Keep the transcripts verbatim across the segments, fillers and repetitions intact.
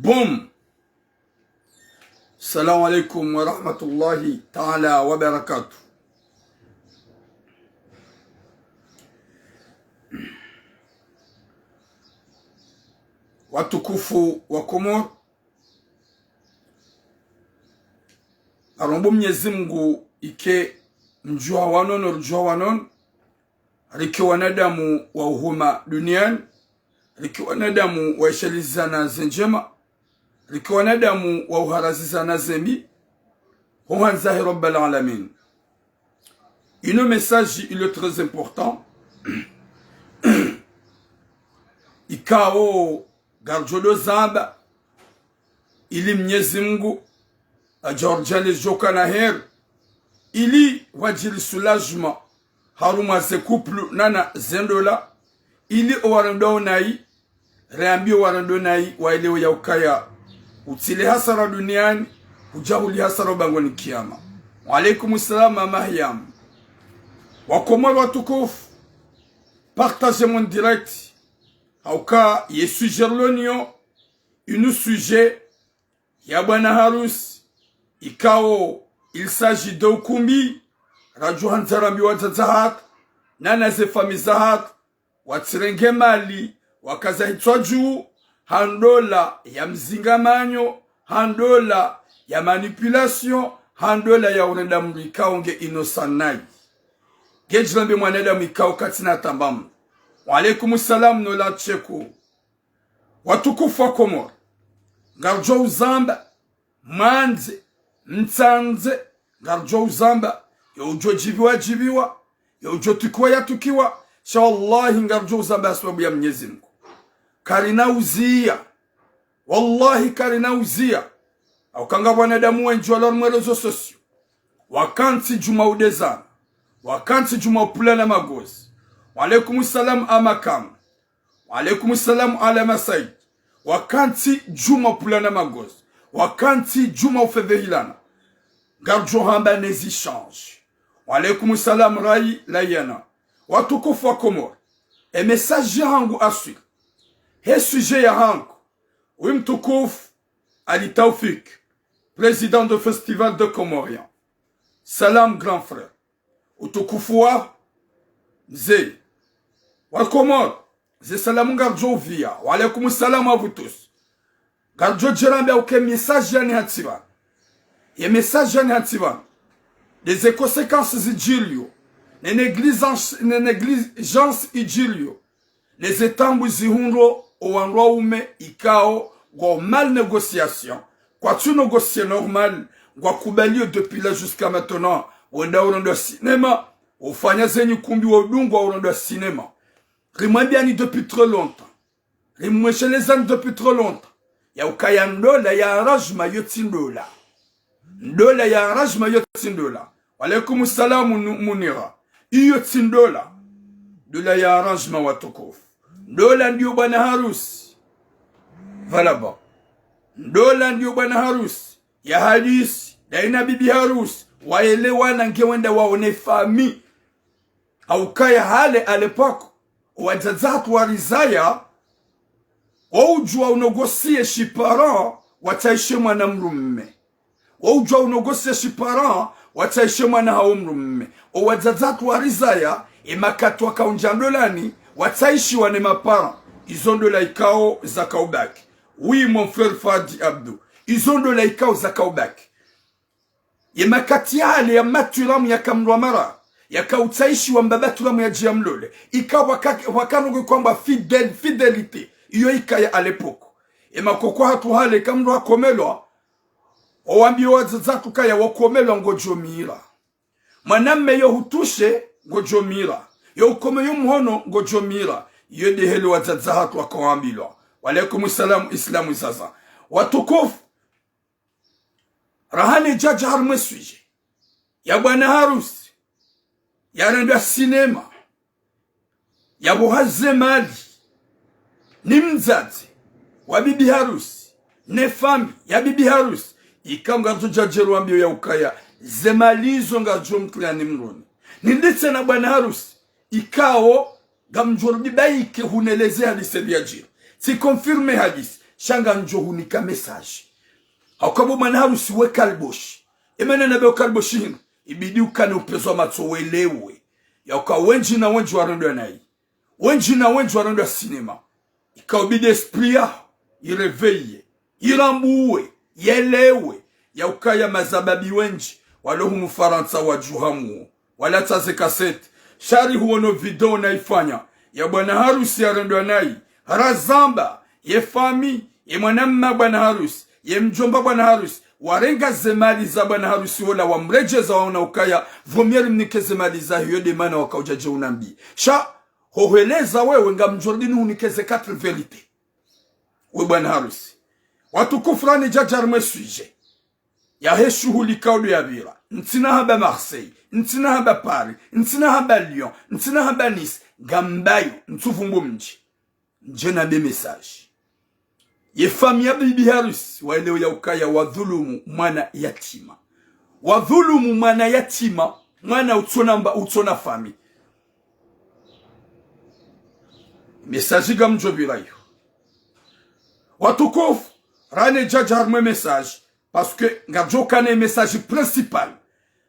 Boom. Salam alaikum wa rahmatullahi ta'ala wa barakatuh. Watukufu wa Komori, ngarombo Mnyezi Mungu ike mdjuha wa nono, ridjuha wa nono, rike wanadamu wa uhuma duniani, rike wanadamu wa ishelizana ze ndjema, rike wanadamu wa uharazizana ze mbi, ho handza he Rabbal Alamin. Inu message ilo très important, ikao ngaridjo do zamba, ili Mnyezi Mungu adja ridjaanlie zidjoka na heri, ili wadjiri soulagement harumwa ze couple nana ze ndola, ili owarendao nayi, reambie owarendao nayi, waelewe ya ukaya utsile hasara duniani, hudja huli hasara ubangoni kiyama. Wa alaikum salam, Mama Hiam. Wakomori watukufu, partagez mon direct. Hauka ye sujet rilo nayo, inu sujet ya bwana harusi, ikao il s'agit de ukumbi, radjo handza rambi wadzadze hatru, nana ze famiyi za hatru, watsirenge mali, wakaza hitswa dju, ha ndola ya mzingamanyo, ha ndola ya manipulation, ha ndola ya urenda mdru ikao nge innocent nayi. Nge djirambe mwanadamu ikao katsina tamba mdru. Wa alaikum salam, Nola Tsheko. Watukufu wa Komori, ngaridjo uzamba, mwandze, mtsandze, ngaridjo uzamba, yo udjo djiviwa, djiviwa, yo udjo tukiwa, ya tukiwa, sha wallahi ngaridjo uzamba ha sababu ya Mnyezi Mungu. Karina uziya, wallahi karina uziya, hauka nga wanadamu wendji walo harumwa réseaux sociaux, wakantsi djuma udezana, wakantsi djuma upvulana magozi. Wa alaikum salam, Amakamu. Wa alaikum salam, Alama Said. Wakantsi djuma upvulana magozi. Wakantsi djuma ufedhehilana. Ngaridjo hamba nezi change. Wa alaikum salam, Rai Layana. Watukufu wa Komori, e message yahangu aswili, he sujet yahangu, wi mtukufu Ali Taufik, président de Festival de Comoriens. Salam, grand frère. Utukufu wa mze wa Komori, ze salamu ngaridjo uviya. Wa alaikum salam à vous tous. Ngaridjo djirambe uke message yani hatsi pvanu. Ye message yani hatsi pvanu, nde ze conséquences zidjiriyo, ne négligence, ne négligence idjiriyo, ne ze taabu zihundro owandru waume ikao ngwao mal négociation, kwatsu négocier normal, ngwakubaliyo depuis là jusqu'à maintenant, wenda urendwa cinéma, ufanya zenyi kumbi wa udungwa urendwa cinéma. Rimwambiani depuis trop longtemps. Rimweshelezani depuis trop longtemps ya ukaya ndola ya arrangement yo tsi ndola. Ndola ya arrangement yo tsi ndola. Wa alaikum salam, Nu-, Munira. Iyo tsi ndola. Ndola ya arrangement, watukufu. Ndola ndiyo bwana harusi. Voilà bon. Ndola ndiyo bwana harusi ya hadisi, dayi na bibi harusi, waelewana nge wenda waone famiyi. Haukaya hale à l'époque, owadzadze hatru warizaya, wo udjuwa unégocier shi parent watsaishe mwana mdrume. Wo udjuwa unégocier shi parent watsaishe mwana hawo mdrume. Owadzadze hatru warizaya, e makati wakaundja ndolani, watsaishiwa ne ma parents. Izo ndola ikao zakaubaki. Oui, mon frère Fadi Abdou. Izo ndola ikao zakaubaki. Ye makati yale ya maturamu yaka mdru wa mara, yaka utsaishiwa mbaba turamu yadje yamlole. Ika waka-, wakarongoa kwamba fidèle, fidélité. Iyo ikaya à l'époque. E makoko hatru hale ka mdru hakomelwa, Owambiyo wadzadze hatru ukaya wakomelwa ngodjo mira. Mwanamme yo hutushe ngodjo mira. Yo ukome yo mhono ngodjo mira. Yo ndehele wadzadze hatru wakawambilwa. Wa alaikum salam, Islamu zaza. Watukufu, raha ne djadja harumwa e sujet ya bwana harusi, yarendwa sinema, yapvoha ze mali, ni mdzadze wa bibi harusi, ne fami ya bibi harusi, ikao ngaridjo djadja ro wambiyo ya ukaya, ze mali izo ngaridjo mtria ni mroni. Ni nditse na bwana harusi, ikao, ngamdjo rudi baike huneleze hadisi ya djiri. Tsi confirme hadisi, sha ngamdjo hunika message. Hauka bo mwana harusi we kaliboshi. Emana na be ukaliboshi hinu, ibidi ukane upvezo wa matso welewe. Ya uka wendji na wendji warendwa nayi. Wendji na wendji warendwa sinema. Ikao ibidi esprit yaho iréveille, irambuwe, yelewe, ya ukaya mazababi wendji walo hunu Farantsa wadjuha muo, walatsa ze cassette. Sha ri huono video naifanya ya bwana harusi yarendwa nayi, razamba, ye fami, ye mwanamme bwana harusi, ye mdjomba bwana harusi, warenga ze mali za bwana harusi wola wamredjeza, waona ukaya, vaut mieux rimnike ze mali zahe, yo nde mana wakaudjadje unambi. Sha, hohweleza wewe ngamdjo rudi nihunike ze quatre vérités. We bwana harusi. Watukufu, raha ne djadja harumwa e sujet yahe shuhuli ikao ndo yapvira. Ntsina hamba Marseille, ntsina hamba Paris, ntsina hamba Lyon, ntsina hamba Nice, ngambayo, ntsuvumbu mdji. Ndje na be message. Ye fami ya bibi harusi, waelewe ya ukaya wadhulumu mwana yatima. Wadhulumu mwana yatima, mwana utsona mba, utsona fami. Message ngamdjo pvira iyo. Watukufu, raha ne djadja harumwa e message, parce que ngaridjo kana e message principal.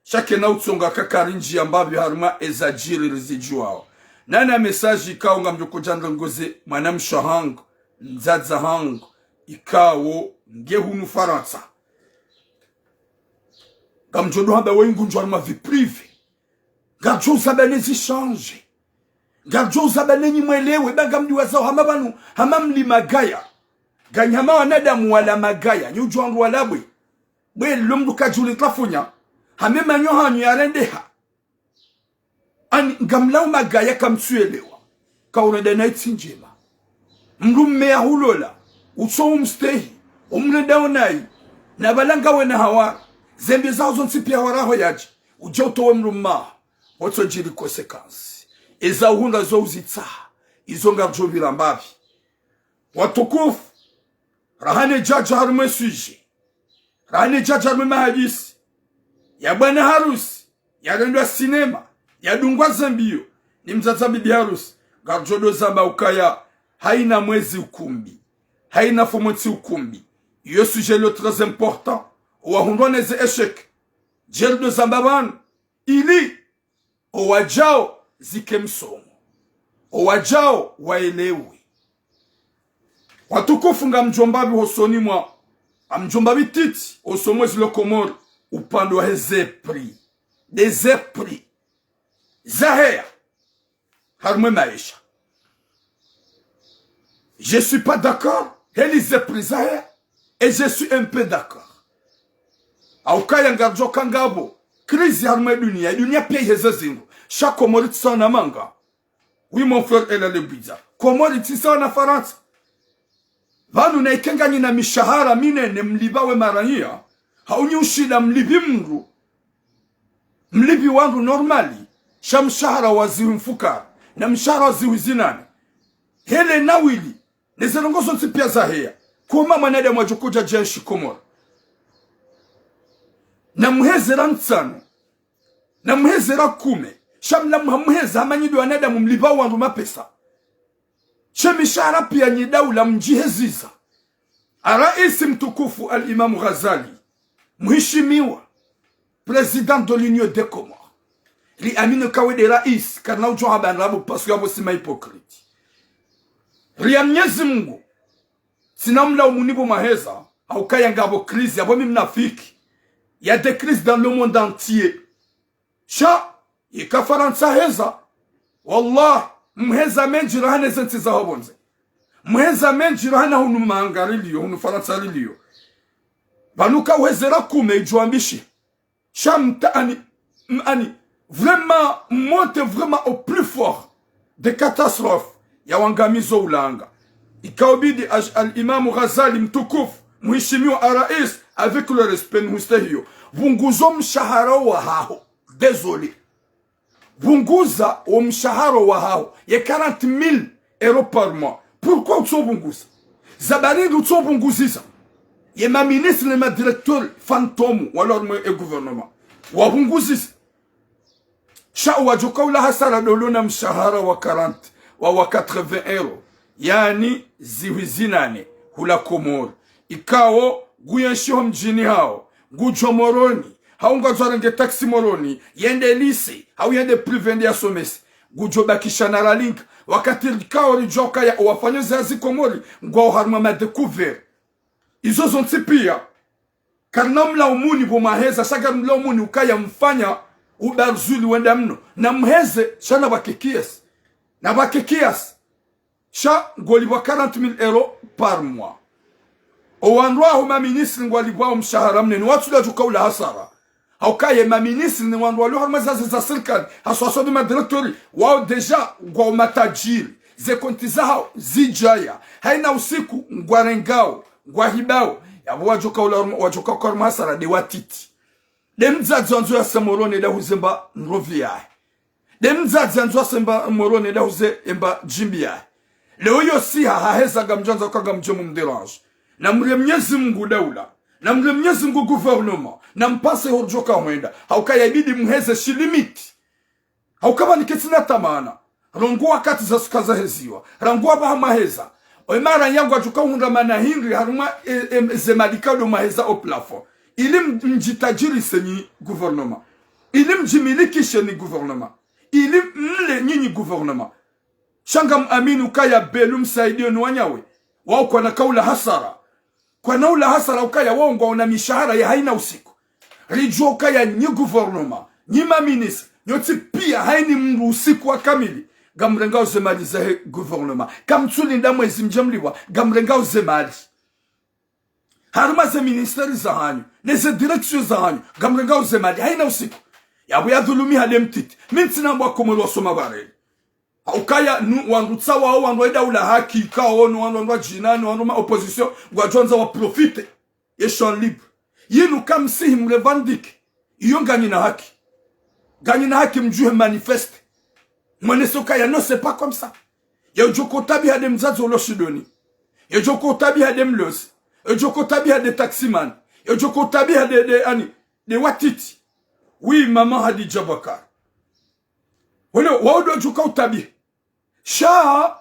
Sha kena utsonga kakari ndjiya mbapvi harumwa eza djiri rizidjuwao. Nana message ikao ngamdjo kodja ndrongoze mwanamshe hangu, mdzadze hangu, ikao nge hunu Farantsa. Ngamdjo ndo hamba we ngundjwa harumwa vie privée. Ngaridjo uzamba ne zi échange. Ngaridjo uzamba ne nyi mwelewe, ba ngamdjuwazao hama pvanu, hama mli magaya. Nganyi hama wanadamu wala magaya, nyi udjuwa wandru wala bwe. Bwe lo mndru kadjuli tafunya, hame manyo hanyu yarendeha. Ani ngamlao magaya kamtsuelewa. Kaurenda nayi tsi ndjema. Mdrumme yahulola, utso umstehi, umrenda onayi, na pvala ngawe na hawara, ze mbi zaho zontsi piya waraho yadje, udje utowe mdrumme waho, hotso djiri conséquence. Eza uhundra zo uzitsaha, izo ngaridjo pvira mbapvi. Watukufu, raha ne djadja harumwa e sujet. Raha ne djadja harumwa e mahadisi ya bwana harusi, yarendwa sinema, yadungwa ze mbiyo, ni mdzadze wa bibi harusi, ngaridjo ndo zamba ukaya, haina mwezi ukumbi, haina fomontsi ukumbi. Iyo sujet ilo très important, owahundrwa ne ze échec. Djeri ndo zamba pvanu, ili owadjao zike msomo. Owadjao waelewe. Watukufu, ngamdjo mbapvi hosoni mwa, ngamdjo mbapvi titi hosoni mwa zilo Komori, upande wahe ze prix. Nde ze prix zaheya harumwa e maesha. Je suis pas d'accord, heli ze prix zaheya, et je suis un peu d'accord. Haukaya ngaridjo ka ngapvo crise harumwa e dunia, e dunia piya iheze zindru. Sha Komori tsi sawa na manga. Oui, mon frère Ela Lebwiza. Komori tsi sawa na Farantsa. Pvanu na ike nganyi na mishahara minene mlipva we maraiya, hau nyi ushinda mlipvi mdru, mlipvi wandru normal, sha mshahara wa zihwi mfukare, na mshahara wa zihwi zinane. Hele nawili, ne ze ndrongo zontsi piya zaheya. Kuma mwanadamu adjo kudja djenshi Komori? Na muheze ra ntsanu, na muheze ra kume, sha mlamuha muheze hama nyi ndo wanadamu mlipvao wandru mapesa. She mishahara piya nyi daula mdjiheziza. A raisi mtukufu Al-Imamu Ghazali, mheshimiwa, président de l'Union des Comores, riamini ukaya we nde raisi, karina udjo hamba ndrabo parce que apvo si ma hypocrite. Ria Mnyezi Mungu, tsina mlaumu ni pvo mwaheza, haukaya ngapvo crise, apvo mi mnafiki. Il y a des crises dans le monde entier. Sha, ika Farantsa heza, wallah, mheza mendji raha ne ze ntsi zaho pvondze. Mheza mendji raha na hunu manga riliyo, hunu Farantsa riliyo. Pvanu ka uhezera kume idjo ambishi. Sha mta ani, m-, ani, vraiment, monte vraiment au plus fort des catastrophes. Ya wangamizo ulanga. Ikao bidi aj-, al-Imamu Ghazali mtukufu, muhishimiwa arais, avec le respect nuhustehiyo. Pvunguza omshahara wahaho. Désolé. Pvunguza omshahara wahaho. Ye quarante mille euros par mois. Pourquoi utso pvunguza? Sababu ndo utso pvunguziza? Ye maministre ne madirecteur fantôme, walo harumwa e gouvernement. Wapvunguziza. Sha wadjoka ula hasara ndo ulo na mshahara wa quarante, wa, wa quatre-vingts euros. Yaani, zihwi zinane, hula Komori. Ikao, nguyenshio mdjini hawo, ngudjo Moroni, hau ngudjo renge taxi Moroni, yende lycée, hau yende privé yende yasomese. Ngudjo bakisha na ralinga. Wakati ikao ridjoka ya owafanyao ze hazi Komori, ngwao harumwa ma découvert. Izo zontsi pia. Karina mlaumuni pvo mwaheza, sha kari mlaumuni ukaya mfanya ubarzuli wenda mno. Na mheze, sha na pvake kiasi. Na pvake kiasi. Sha ngolipvwa quarante mille euros par mois. Owandru waho maministre ngwalipvwao mshahara mnene, watsu ladjuka ula hasara. Hauka ye maministre ne wandru walo harumwa ze hazi za sirikali, haswa haswa nde madirecteur, wao déjà ngwao matajiri. Ze konti zahao zidjaya. Haina usiku ngwarengao, ngwahibao. Yapvo wadjoka ula harumwa, wadjoka uka harumwa hasara nde watiti. Nde mdzadze wandzo yase Moroni nda huze mba ndrovi yahe. Nde mdzadze wandzo yase mba Moroni nda huze emba djimbi yahe. Leo yo siha haheza ngamdjwandza uka ngamdje mumdérange. Na mrie Mnyezi Mungu daula. Na mrie Mnyezi Mungu gouvernement. Na mpase hordjoka hwenda. Hauka yabidi mheze shi limite. Hauka pvani ketsina tamana. Rangu wakati za suka zaheziwa. Rangu apvaha mwaheza. Oye mara yangu adjuka uhundra mana hindri harumwa, e, e, ze mali kado mwaheza au plafond. Ili m-, mdjitajirise nyi gouvernement. Ili mdjimilikishe nyi gouvernement. Ili mle nyinyi gouvernement. Sha ngam amini ukaya Belu Msaidiyo ni wanyawe. Wao kwana ka ula hasara. Kwana ula hasara ukaya wao ngwaona mishahara ya haina usiku. Ridjuwa ukaya nyi gouvernement, nyi maministre, nyontsi pia haini mndru usiku wa kamili, ngamrengao ze mali zahe gouvernement. Kamtsulinda mwezi mdje mlipvwa, ngamrengao ze mali. Harumwa ze ministère zahanyu, ne ze direction zahanyu, ngamrengao ze mali, haina usiku. Yapvo yadhulumiha nde mtiti. Mi ntsina mbwa Komori wasoma bareni. Haukaya nu, wandru tsawa, wandru wa idaula haki, ikao, no wandru, wandru wa djina, no wandru ma opposition, ngwadjwandza wa profite. Ye champ libre. Yinu kamsihi mrevendique. Iyo nganyina haki. Nganyina haki mdjuhe manifeste. Mwenese ukaya, non, c'est pas comme ça. Yodjoka utabiha nde mdzadze ulo shidoni. Yodjoka utabiha nde mlozi. Yodjoka utabiha nde taximan. Yodjoka utabiha nde, nde, ani, nde watiti. Oui, maman Hadidja Bakar. Wale, wao ndo wadjoka utabiha. Sha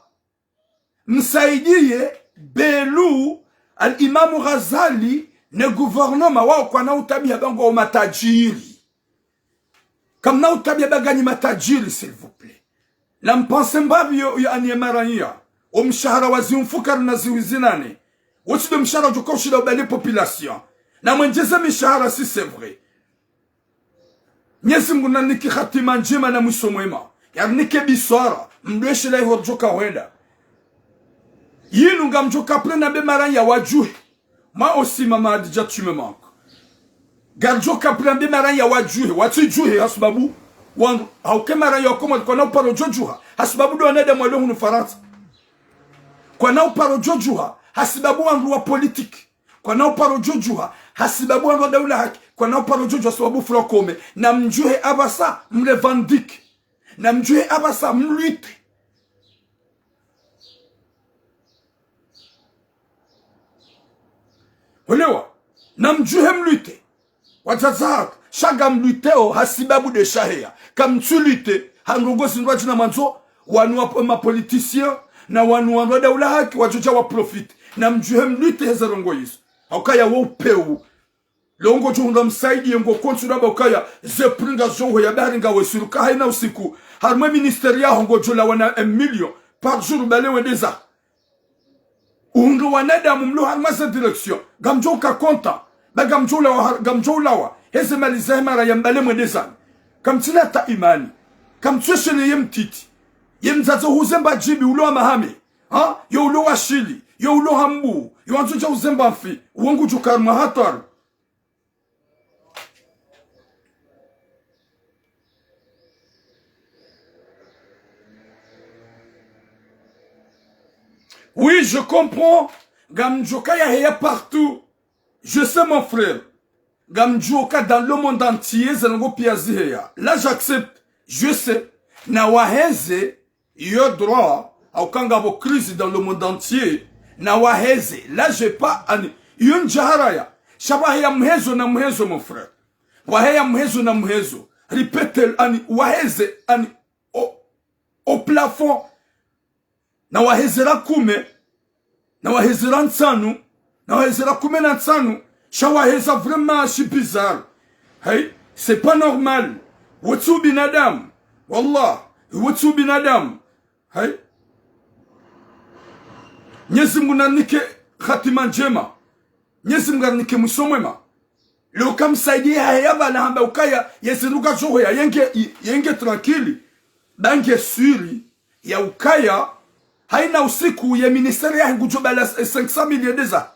msaidiye Belu, al-Imamu Ghazali, ne gouvernement wao kwana utabiha ba ngwao matajiri. Kamna utabiha ba nganyi matajiri, s'il vous plaît. Na mpanse mbapvi yo, yo ani ye maranya. Omshahara wa zimfukare na zihwi zinane. Wotsi ndo mshahara udjoka ushinda ubale population. Na mwendjeze mishahara si c'est vrai. Mnyezi Mungu narinike hatima ndjema na mwiso mwema. Yarinike biswara, mdrweshe la ihordjoka hwenda. Yinu ngamdjoka prêt na mbe maranya wadjuhe. Moi aussi, maman Hadidja, tu me manques. Ngardjoka prêt na mbe maranya wadjuhe, watsidjuhe hasibabu. Wandru, hauka maranya wa Komori kwana uparo djodjuha, hasibabu ndo wanadamu walio hunu Farantsa. Kwana uparo djodjuha, hasibabu wandru wa politique. Kwana uparo djodjuha, hasibabu wandru wa daula haki. Kwana uparo djodjuha, hasibabu fura kome. Na mdjuhe apvasa, mrevendique. Na mdjuhe apvasa, mlutte. Welewa, na mdjuhe mlutte. Wadzadze hatru, sha ngamlutteo hasibabu nde shaheya. Kamtsu lutte, ha ndrongo zindru wadjina mwandzo, wanu wa, ma politiciens, na wanu wandru wa daula haki, wadjodja wa profite. Na mdjuhe mlutte heze ndrongo izo. Haukaya wo upeu. Leo ngodjo hundra msaidiye ngo konsulaba ukaya, ze prix ngazidjo uheya bahari ngawe sûr ka haina usiku. Harumwa ministère yaho ngodjo lawa na un million par jour bale wende za. Uhundru wanadamu mlo harumwa ze direction. Ngamdjo uka content. Ba ngamdjo ulawa, ngamdjo ulawa. Heze mali zahe maranya mbale mwende zanyu. Kamtsina ta imani. Kamtsu esheleye mtiti. Ye mdzadze uhuze mba djimbi ulo wa mahame. Ha? Yo ulo wa shili. Yo ulo hambu. Yo wandzo dja uze mba mfi. Wo ngudjo uka harumwa hatwari. Oui, je comprends. Ngamdjoka yaheya partout. Je sais, mon frère. Ngamdjoka dans le monde entier, ze ndrongoo piya ziheya. Là, j'accepte. Je sais. Na waheze, iyo droit, hauka ngapvo crise dans le monde entier. Na waheze. Là, j'ai pas, ani, iyo ndjaharaya. Sha waheya mhezo na mhezo, mon frère. Waheya mhezo na mhezo. Répète, ani, waheze, ani, au, au plafond. Na waheze ra kume, na waheze ra ntsanu, na waheze ra kume na ntsanu, sha waheza vraiment, c'est bizarre. Hey, c'est pas normal. Wo tsi ubinadamu. Wallah, wo tsi ubinadamu. Hey. Mnyezi Mungu narinike hatima ndjema. Mnyezi Mungu narinike mwiso mwema. Leo kamsaidiye haheya pvala hamba ukaya, yezi ndrongoo zoheya, yenge, yenge tranquille. Ba nge sûr ya ukaya, haina usiku ye ministère yahe ngudjo bala, eh, cinq cent mille déjà.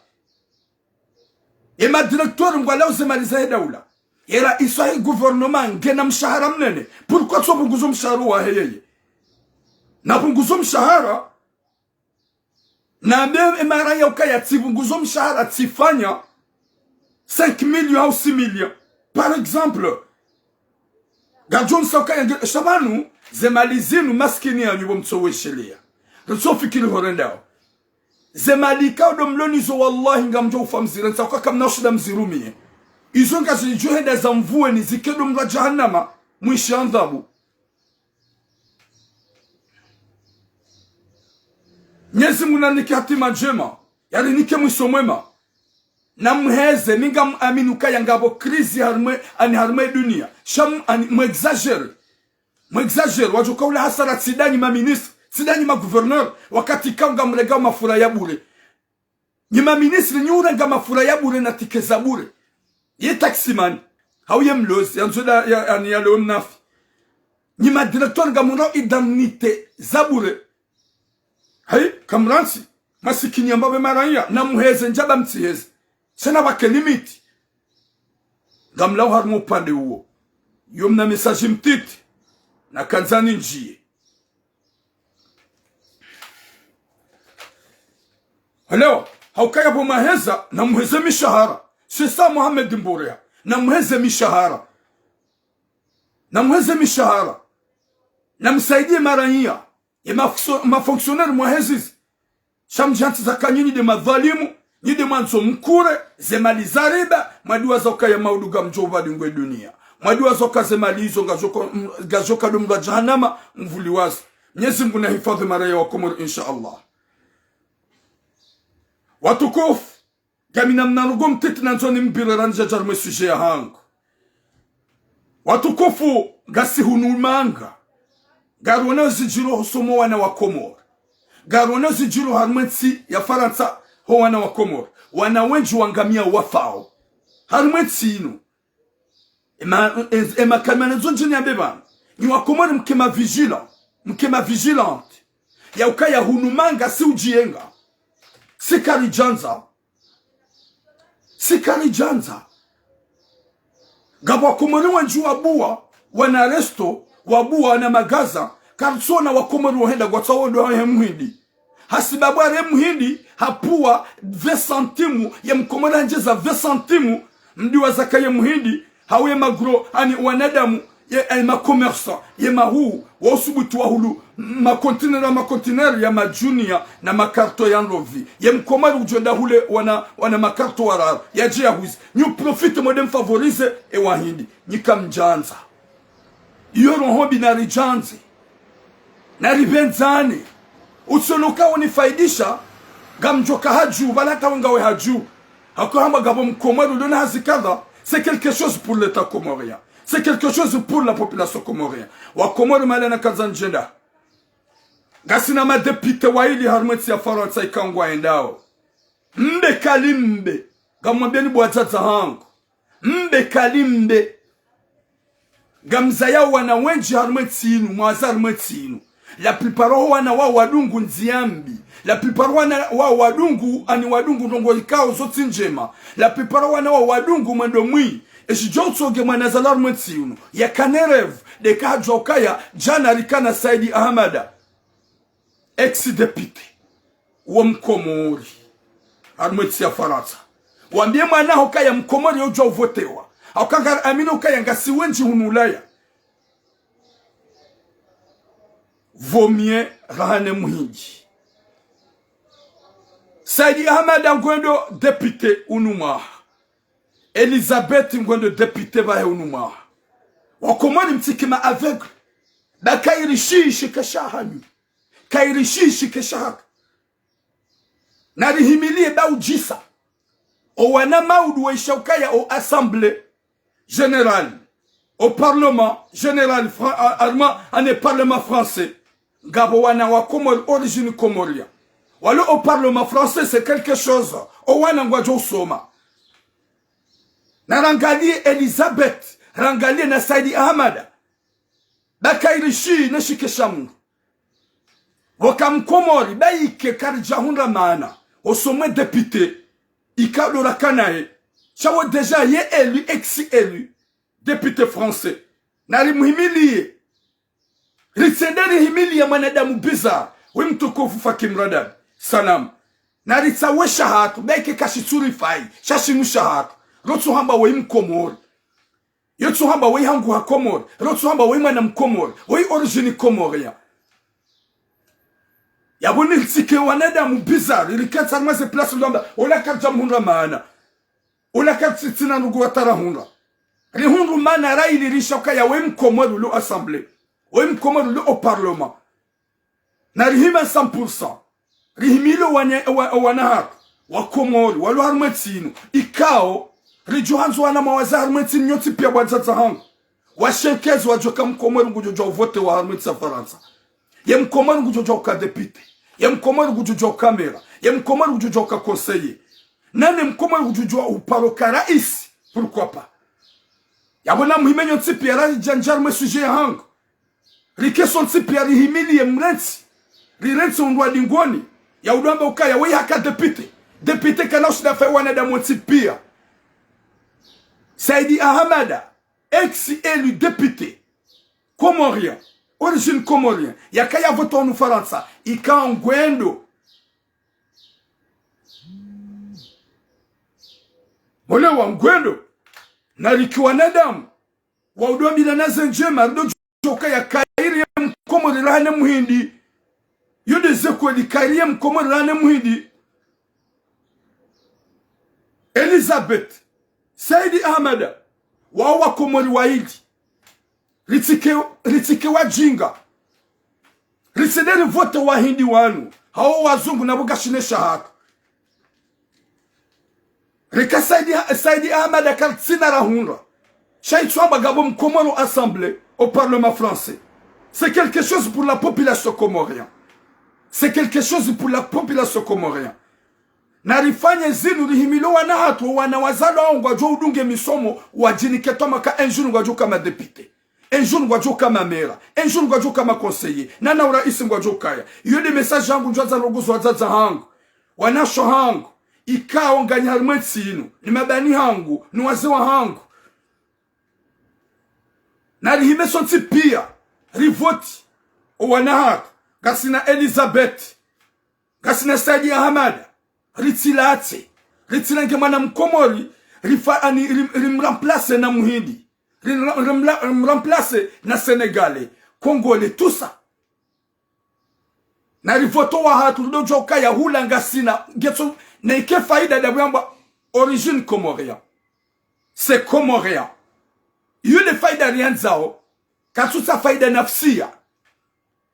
Ye madirecteur ngwalao ze mali zahe daula. Ye raisi wahe gouvernement ngena mshahara mnene. Pourquoi tso pvunguzo mshahara wahe yeye? Na pvunguzo mshahara, na mbe e mara ya ukaya tsipvunguzo mshahara tsifanya cinq millions au six millions. Par exemple, ngadjo nisa ukaya nge, sha pvanu, ze mali zinu masikini yanyu bo mtso wesheleya. Ritso fikiri ho rendao. Ze mali ikao ndo mlo nazo wallahi ngamdjo ufa mzire, nisa uka kamna ushinda mzirumiye. Izo ngazidjo henda za mvueni zike ndo mra jahannama, mwishi adhabu. Mnyezi Mungu narinike hatima ndjema, yarinike mwiso mwema. Na mheze, mi ngam amini ukaya ngapvo crise harimwa, ani harimwa ye dunia. Sha mu, ani, mu exagéré. Mu exagéré, wadjo kaula hasara tsi ndanyi ma ministre, tsi ndanyi ma gouverneur, wakati ikao ngamrengao mafura ya bure. Nyi ma ministre, nyi urenga mafura ya bure na ticket za bure. Ye taximan, hau ye mlozi, yandzo da, ya, ani yalewe mnafi. Nyi ma directeur ngamrengao indemnité za bure. Hayi, kamrantsi, masikini ya mbapvi maraya, na muheze ndjaba mtsiheze. Sha na pvwake limite. Ngamlawo harimwa upande uwo. Yo mna message mtiti, na kandzani ndjiye. Hello, haukaya pvo mwaheza, na muheze mishahara. C'est ça Mohamed Mborea, na muheze mishahara. Na muheze mishahara. Na msaidiye maraya. Ye mafso-, ma fonctionnaire mwahezizi. Sha mdjantsi zaka nyinyi nde madhwalimu, nyi nde mwandzo mkure, ze mali za riba, mwadiwaza ukaya maudu ngamdjo ubali ngwe dunia. Mwadiwaza uka ze mali izo ngazidjo ka-, m-, ngazidjo ka ndo mra jahannama, mvuli wazo. Mnyezi Mungu nahifadhwi maraya wa Komori, insha Allah. Watukufu, ngamina mna ndrongoo mtiti nandzo nimbire randzi dja harimwa ye sujet yahangu. Watukufu, ngasi hunu manga. Ngarionao zidjiro hosoni mwa wana wa Komori. Ngarionao zidjiro harimwa ye ntsi ya Farantsa ho wana wa Komori. Wana wendji wangamia wafao harimwa ye ntsi inu. Ema, e, ema kalima nandzo ndjeni yambe pvanu. Nyi wa Komori mke ma vigilant. Mke ma vigilante. Ya ukaya hunu manga si udjiyenga. Si karidjandza. Si karidjandza. Ngapvo wa Komori wendji wabuwa, wana resto, wabuwa, wana magaza, karitsona wa Komori wohenda ngwatsaho ndo he muhindi. Hasibabu are muhindi, hapvuwa vingt centimes, ye mkomori handjeza vingt centimes, mdiwaza uka ye muhindi, hau ye magro, ani wanadamu, ye, ani ma commerçants, ye mahuu, wa usubuti wahulu, ma conteneurs, ma conteneurs ya ma Jumia, na ma cartons ya ndrovi. Ye mkomori udjo enda hule wana, wana ma cartons wararu, yadje yahuze. Nyi uprofite mwende mfavorize e wahindi. Nyi kamdjandza. Iyo roho mbi naridjandze. Naripvendzane. Utsione uka unifaidisha, ngamdjoka hadju, pvala hata we ngawe hadju. Hako hamba ngapvo mkomori uliona hazi kadha, c'est quelque chose pour l'État comorien. C'est quelque chose pour la population comorienne. Wa Komori mahala na kandzani ndjenda. Ngasina ma députés waili harimwa ye ntsi ya Farantsa ikao ngwendao. Mbe kali mbe. Ngamwambiani bo wadzadze wahangu. Mbe kali mbe. Ngamzayao wana wendji harimwa ye ntsi inu, mwaza harimwa ye ntsi inu. La plupart ho wana wao wadungu ndziya mbi. La plupart wana wao wadungu, ani wadungu ndrongoo ikao zo tsi ndjema. La plupart wana wao wadungu mwendo mwi. Eshi djo utsonge mwana zalwa harimwa ye ntsi inu. Yakana rêve, nde kahadjuwa ukaya, djana rikana Saidi Ahamada. Ex-député. wo Mkomori harumwa entsi ya Farantsa. Wambie mwana haho ukaya Mkomori yodjuwa uvotewa. Hauka ngari amini ukaya ngasi wendji hunu Ulaya. Vaut mieux rahane Muhindi. Saidi Ahamada ngwendo député unu mwaha. Elisabeth ngwendo député pvahe unu mwaha. Wakomori mtsike ma aveugles. Ba kayiri shishi kesha hanyu. Kayiri shishi kesha haka. Narihimilie ba udjisa. Owana maudu waisha ukaya o Assemblée Générale, o Parlement Général Fran-, a-, allemand, ane Parlement français. Ngapvo wana wa Comores, origine comorien. Walo o Parlement français, c'est quelque chose. Owana ngwadjo usoma. Narangalie Elisabeth, rangalie na Saidi Ahamada. Ba kayiri shi ne shike sha mndru. Woka Mkomori, ba ike karidja hundra maana. Osomwe député, ikao ndo rakanaye. Sha wo déjà ye élu, ex-élu, député français. Narimuhimilie. Ritsende rihimilie mwanadamu bizarre. We mtukufu Fakim Radab. Salam. Naritsawe sha hatru, ba ike kashitsurifayi, sha shinu sha hatru. Rotsu hamba we Mkomori. Yotsu hamba we hangu ha Comores, rotsu hamba we mwana Mkomori, we origine comorien. Yapvo niritsike wanadamu bizarre, riketsi harumwa ze place ndo amba, ola karidja mhundra maana. Ola karitsi tsina ndugu watara hundra. Rihundru maana raili risha ukaya we Mkomori ulo Assemblée. We Mkomori ulo o Parlement. Narihime cent pour cent. Rihimile wana, wa, wana hatru wa Komori, walo harumwa entsi inu. Ikao, ridjo handzo wana mawaza harumwa entsi inu nyontsi pia bo wadzadze hangu. Washenkezi wadjoka Mkomori ngudjo djuwa uvotewa harumwa entsi ya Farantsa. Ye Mkomori ngudjo djuwa uka député. Ye Mkomori ngudjo djuwa uka maire. Ye Mkomori ngudjo djuwa uka conseiller. Nane Mkomori ngudjo djuwa uparo ka raisi. Pourquoi pas? Yapvo namuhime nyontsi pia raridjandja harumwa e sujet ya hangu. Rike sontsi pia rihimilie mrentsi. Rirentsi undrwa dingoni. Ya udo amba ukaya we haka député. Député kana ushinda fayi wanadamu wontsi pia. Saidi Ahamada, ex-élu député comorien, origine comorien, yakaya vote hunu Farantsa, ika ngwendo. Mole wa ngwendo. Narike wanadamu wa udo mila na ze ndjema, rido djuwa ukaya kayiri ye Mkomori rahane Muhindi. Yo nde ze kweli, kayiri ye Mkomori rahane Muhindi. Elisabeth, Saidi Ahamada, wao Wakomori waili. Ritsike, ritsike wadjinga. Ritsende rivote Wahindi wanu. Hao wazungu na bo kashine sha hatru. Reka Saidi, Saidi Ahamada karitsina rahundra. Sha itsu amba ngapvo Mkomori o Assemblée, au Parlement français. C'est quelque chose pour la population comorienne. C'est quelque chose pour la population comorienne. Narifanye zinu rihimile wana hatru, wana wazalwa hao ngwadjo udunge misomo, wadjinike tama ka un jour ngwadjo uka ma député. Un jour ngwadjo uka ma maire. Un jour ngwadjo uka ma conseiller. Nana uraisi ngwadjo ukaya. Iyo nde message hangu ndjwadza ndugu za wadzadze hangu. Wanashe hangu. Ikao nganyi harumwa entsi inu. Ni mabani hangu. Ni wazee wa hangu. Narihime sontsi pia. Rivote. Owana hatru. Ngasina Elisabeth. Ngasina Saidi Ahamada. Ritsilatse. Ritsilenge mwana Mkomori. Rifa-, ani, rim-, rimremplace na Muhindi. Rim-, rimla-, rimremplace na Sénégalais. Congolais, tout ça. Narivote owahatru, rido djuwa ukaya hula ngasina. Ngetso, na ike faida nda buyambwa origine comorien. C'est comorien. Iyo nde faida riyandzao. Katsutsaha faida nafsia.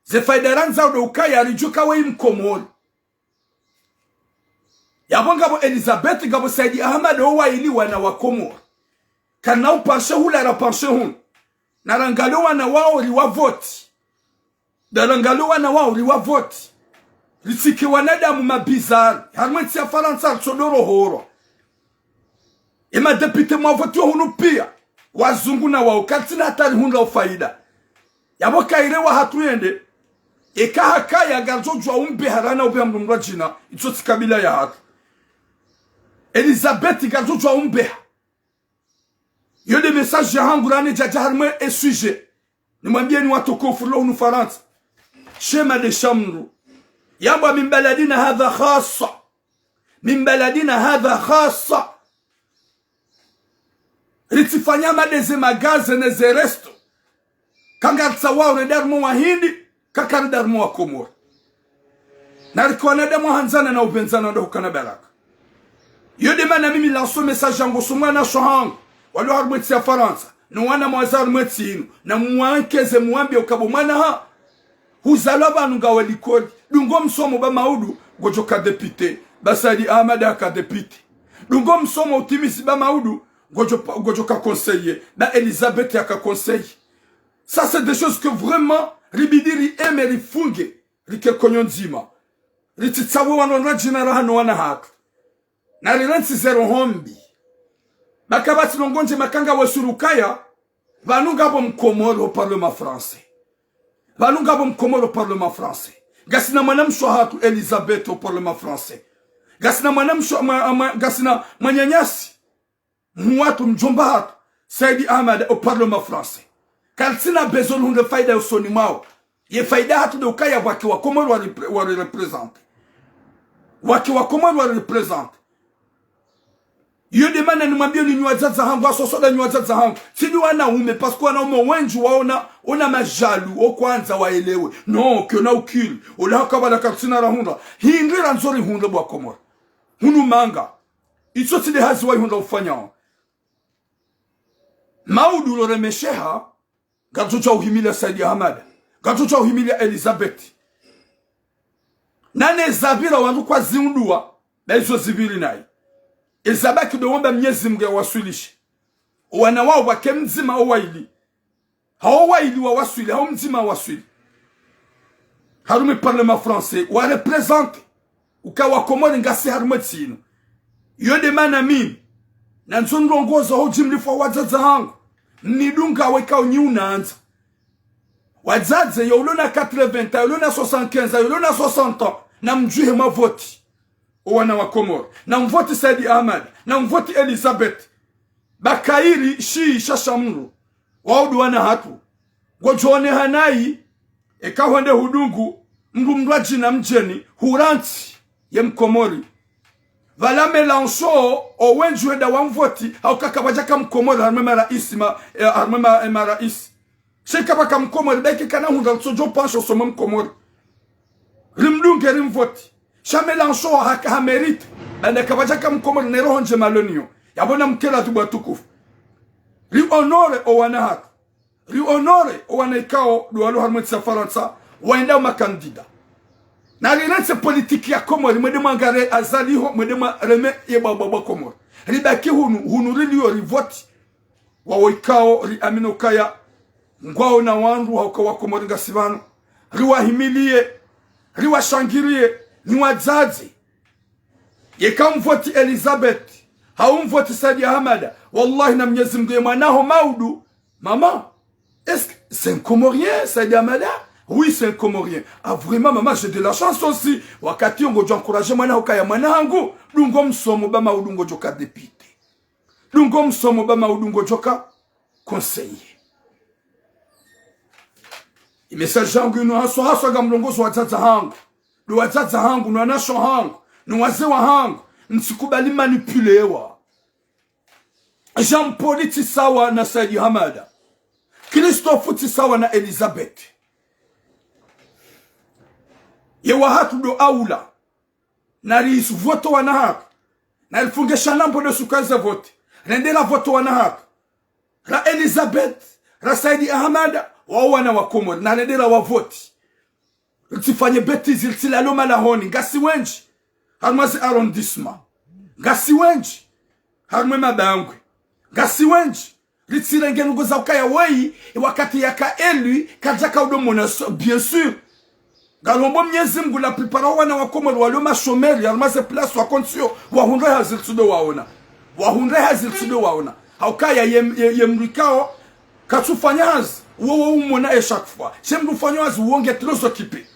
Ze faida randzao ndo ukaya ridjuwe ka we Mkomori. Yapvo ngapvo Elisabeth, ngapvo Saidi Ahamada, wo waili wana wa Komori. Kana upanshe hula rapanshe hunu. Narangalie wana wao riwavote. Narangalie wana wao riwavote. Ritsike wanadamu mabizarre. Harumwa entsi ya Farantsa ritsodo rohorwa. E ma député mwavotiwa hunu pia. Wazungu na wao karitsina hata rihundra ufaida. Yapvo kayiri wahatru yende. Eka hakaya ngaridjo djuwa umbeha rana ubeha mndru mndru wa djina. Itso tsi kabila yahatru. Elisabeth ngaridjo djuwa umbeha. Iyo nde message ya hangu rane djadja harumwa e sujet. Nimwambieni watukufu lo hunu Farantsa. Shema nde sha mndru. Yambwa من بلدنا هذا خاصة. من بلدنا هذا خاصة. Ritsifanya madeze magaze ne ze resto. Kanga ritsawa urende harumwa wahindi, kaka rende harumwa wakomori. Na rike wanadamu wahandzana na upvendzana ndo hukana baraka. Iyo de mana mimi lanso message yangu so mwana sho hangu, walio harumwa entsi ya Farantsa, no wana mwaza harumwa entsi inu, na muwankeze muwambie ukaya bo mwana ha, huzalwa pvanu ngawe likoli, dungo msomo ba Maudu, ngodjoka député, ba Saidi Ahmed haka député. Dungo msomo utimizi ba Maudu, ngodjo, ngodjoka conseiller, ba Elisabeth haka conseiller. Ça, c'est des choses que vraiment, ribidi rieme rifunge, rike konyo ndzima. Ritsitsawe wanu wandru wadjina raha no wana hatru. Na rirantsi ze roho mbi. Baka batsi longo ndje makanga wesu rukaya, pvanu ngapvo mkomori ho Parlement français. Pvanu ngapvo mkomori ho Parlement français. Ngasina mwana mshe hatru Elisabeth ho Parlement français. Ngasina mwana mshe, mwa, mwa, ngasina mwananyasi mhuu hatru, mdjomba hatru, Saidi Ahmed, ho Parlement français. Karitsina besoin rihundre faida yo usoni mwawo. Ye faida hatru de ukaya pvwake wakomori wari, wari représenter. Pvwake wakomori wari représenter. Iyo de mana nimwambie ni nyi wadzadze hangu, asosoda nyi wadzadze hangu. Tsi nyi wanaume, parce que wanaume wendji waona, ona majalu, o kwandza waelewe. Non, que na ukili. Ola haka pvala karitsina rahundra. Hindri randzo rihundre bo wakomori. Hunu manga. Itso tsi de hazi wayihundra ufanyao. Maudu ulo remesheha, ngatsotsaha uhimilia Saidi Ahmed, ngatsotsaha uhimilia Elisabeth. Nane zapvira wandru kwazihundrua, ba izo zipviri nayi. Ezabaki ndo womba Mnyezi Mngu yawaswilishe. Owana wawo pvwake mdzima owaili. Hawo waili wawaswili, hawo mdzima wawaswili. Harumwa e Parlement français, wa représenter. Uka wakomori ngasi harumwa entsi inu. Iyo de mana mimi. Nandzo ndrongozo ho djimlifu wadzadze hangu. Mnidunga weka unyi unandza. Wadzadze yo ulo na quatre-vingts, yo ulo na soixante-quinze, yo ulo na soixante ans. Na mdjuhe mavoti. Owana wakomori. Na mvoti Saidi Ahmed. Na mvoti Elisabeth. Bakairi shi shasha mdru. Waudu wana hatru. Ngodjo oneha nayi, eka hwende hudungu, mdru mdru adjina mdjeni, hurantsi, ye mkomori. Pvala Mélenchon, owendji wenda wamvoti, hauka kapvadjaka mkomori, harumwa e maraisi ma, eh, harumwa e ma, eh, maraisi. Sha eka pvwaka mkomori, ba eka kana hundra lutsodjo pansha usoni mwa mkomori. Rimdunge rimvoti. Sha Mélenchon haka ha mérite. Banda kapvadjaka mkomori ne roho ndjema loniyo. Yapvo namkele adhibu watukufu. Ri honorer owana hatru. Ri honorer owana ikao ndo walo harumwa entsi ya Farantsa. Waenda o makandida. Na rirantse politiki ya Komori. Mwende mwangare Azali ho. Mwende mwareme ye bwabwabwa Komori. Ribaki hunu. Hunu riliyo rivoti. Wawo ikao riamini ukaya ngwawo na wandru, hauka wakomori ngasi pvanu. Riwahimilie, riwashangiriye, nyi wadzadze. Yeka mvoti Elisabeth, hau mvoti Saidi Ahamada, wallahi na Mnyezi Mngu ye mwanaho Maudu, maman, est-ce que c'est un Comorien, Saidi Ahamada? Oui, c'est un Comorien. Ah, vraiment, maman, j'ai de la chance aussi. Wakati yo ngodjo encourager mwana hukaya mwana hangu, dungo msomo ba Maudu ngodjoka député. Dungo msomo ba Maudu ngodjoka conseiller. I message yangu inu haswa haswa ngamlongozo wadzadze hangu, ndo wadzadze hangu, no wanasho hangu, no wazee wahangu, mtsikubali manipulewa. Jean Paul tsi sawa na Saidi Ahamada. Christophe tsi sawa na Elisabeth. Ye wahatru ndo aula. Nari vote wana hatru. Nari funge shanambo de suka ze vote. Rende ra vote wana hatru. Ra Elisabeth, ra Saidi Ahamada, wawo wana wa Komori. Narende ra wa vote. Ritsifanye bêtise, ritsilale malahoni. Ngasi wendji harumwa ze arrondissement. Ngasi wendji harumwa e mabangwe. Ngasi wendji. Ritsirenge nungo za ukaya weyi, wakati yaka élu, kadjaka udo mona so, bien sûr. Ngarombo Mnyezi Mngu, la plupart wa wana wa Komori walio mashomeri, harumwa ze place wakontsi yo, wahundre hazi ritsudo waona. Wahundre hazi ritsudo waona. Haukaya ye, ye, ye mdru ikao katsufanya hazi, wo, wo umona e chaque fois. She mdru ufanya hazi, wo nge très occupé.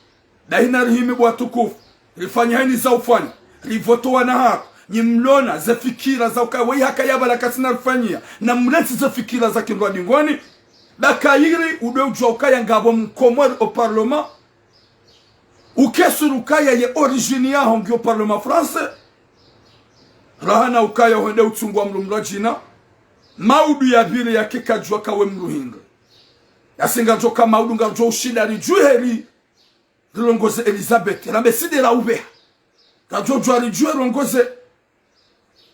Dahi narihime bo watukufu, rifanye hayina za ufanya, rivote wana hatru, nyi mlona ze fikira za ukaya weyi haka yapvala katsina rifanyia, na mrantsi ze fikira za kindrwa dingoni, ba kayiri udo udjua ukaya ngapvo Mkomori o parlement, Uke sûr ukaya ye origine yaho ngiyo Parlement français. Rahana ukaya hwende utsungwa mdru mdru adjina. Maudu yapvire yake kadjua kawe mdru hindri. Yasi ngadjo ka maudu ngadjo ushinda ridjuhe ri, rilongoze Elisabeth. Rambe side ra upveha. Ngadjo djua ridjuhe rongoze,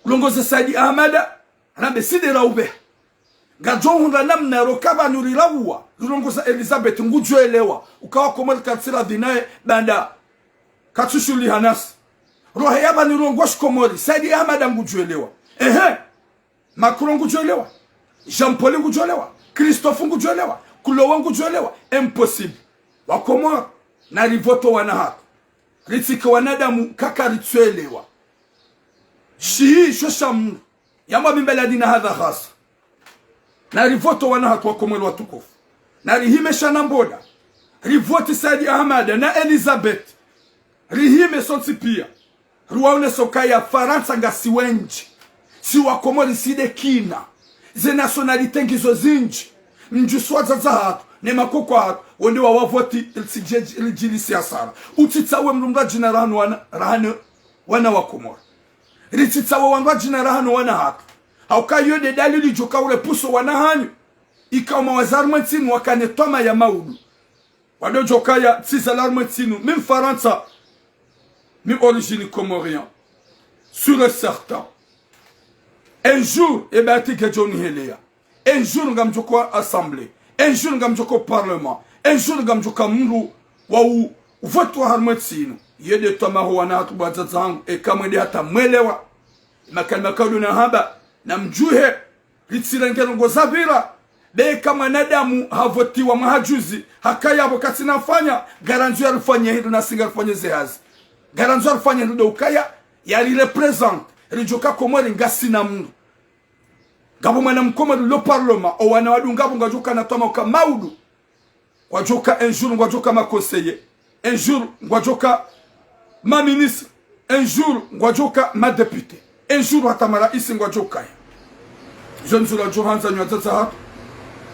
rongoze Saidi Ahamada. Rambe side ra upveha. Ngadjo hundra namna ro kavanu rirawuwa, rilongoza Elisabeth ngudjo elewa. Uka wa Komori katsira dhinaye banda. Katsushuliha nasi. Rohe yavanu rongowa shikomori, Saidi Ahamada ngudjo elewa. Ehe. Macron ngudjo elewa. Jean Paul ngudjo elewa. Christophe ngudjo elewa. Kulowa ngudjo elewa. Impossible. Wa Komori, na rivoto wana hatru. Ritsike wanadamu kaka ritsu elewa. Shihi sho sha mdru. Yamba mimba ladina hadha khasa. Na rivoto wana hatru wa Komori watukufu. Na rihime Shana Mboda. Rivoti Saidi Ahamada na Elisabeth. Rihime sontsi pia. Riwaonese ukaya Farantsa ngasi wendji. Si wa Komori side kina. Ze nationalité ngizo zindji. Mdjusi wadzadze hatru, ne makoko hatru, wende wawavoti, ritsidje, ridjilise hasara. Utsitsawe mdru mdru adjina rahanu wana, rahanu wana wa Komori. Ritsitsawe wandru adjina rahanu wana hatru. Hauka iyo nde dalili djoka urepuso wana hanyu. Ikao mawaza harumwa entsi inu wakane twama ya maudu. Wandru djoka ya tsiza la harumwa entsi inu. Mi Mfarantsa, mi origine comorien. Sûr et certain. Un jour, e bahati ngedjo niheleya. Un jour ngamdjo ka assemblée. Un jour ngamdjo ka parlement. Un jour ngamdjo ka mdru wa u, uvotwa harumwa entsi inu. Iyo nde twama ho wana hatru bo wadzadze hangu. Eka mwende hata mwelewa. Makalima kaudjo na hamba. Na mdjuhe. Ritsirenge ndrongo zapvira. Be eka mwanadamu havotiwa mwaha juzi. Hakaya pvo katsina fanya. Ngarandzo yarifanye hindru nasi ngarifanye ze hazi. Ngarandzo yarifanye hindru ndo ukaya. Yarireprésente. Ridjoka Komori ngasina mdru. Ngapvo mwana mkomori lo parlement, o wana wadunga pvo ngwadjoka na twama uka maudu. Ngwadjoka un jour, ngwadjoka ma conseillers. Un jour, ngwadjoka ma ministres. Un jour, ngwadjoka ma députés. Un jour, hata ma raisi ngwadjokaya. Izo ndzula djo handza nyi wadzadze hatru.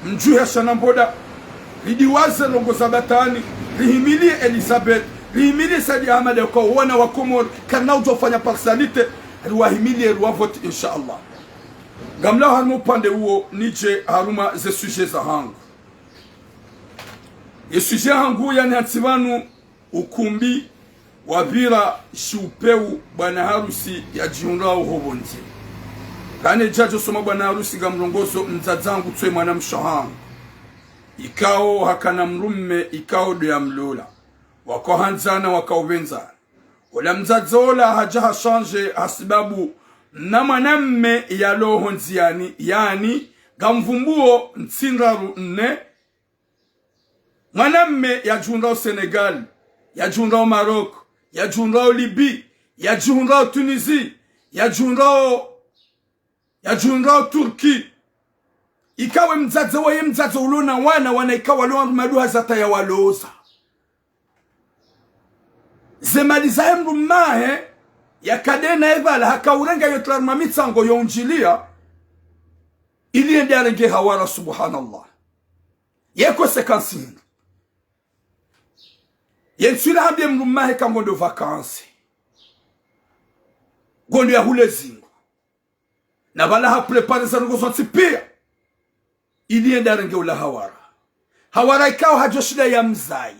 Mdjuhe Shana Mboda. Ridiwaze ndrongo za batwini. Rihimilie Elisabeth. Rihimilie Saidi Ahamada kwa wana wa Komori. Kana udjo fanya partialité. Riwahimilie, riwavoti, insha Allah. Ngamlawo harumwa upande uwo, nidje harumwa ze sujet zahangu. Ye sujet yahangu yani hantsi pvanu ukumbi wapvira shiupeu bwana harusi yadjihundrao ho pvondze. Kane djadjo soma bwana harusi ngamrongozo mdzadze hangu tsoyi mwanamshe hangu. Ikao hakana mdrume, ikao ndo yamlola. Wakahandzana, wakaupvendzana. Ola mdzadze ola hadja hashanje hasibabu na mwanamme yalo ho ndziani, yani, ngamvumbuo ntsi ndraru nne, mwanamme yadjihundrao Sénégal, yadjihundrao Maroc, yadjihundrao Libye, yadjihundrao Tunisie, yadjihundrao yadjihundrao Turquie. Ikawe mdzadze waye mdzadze ulo na wana, wana ikawa lo wandru maduha zata yawaloza. Ze mali zahe mdrumme wahe, yakade naye pvala, hakaurenga yo tula harumwa mitsango yo undjilia, ili yende yarenge hawara, subhanallah. Ye conséquence hindri. Ye ntsu ila hambie mdrumme wahe ka ngondo vacances. Ngondo yahule zindru. Na pvala hapréparé ze ndrongo zontsi pia. Ili yende yarenge ula hawara. Hawara ikao hadjoshinda yamzaye.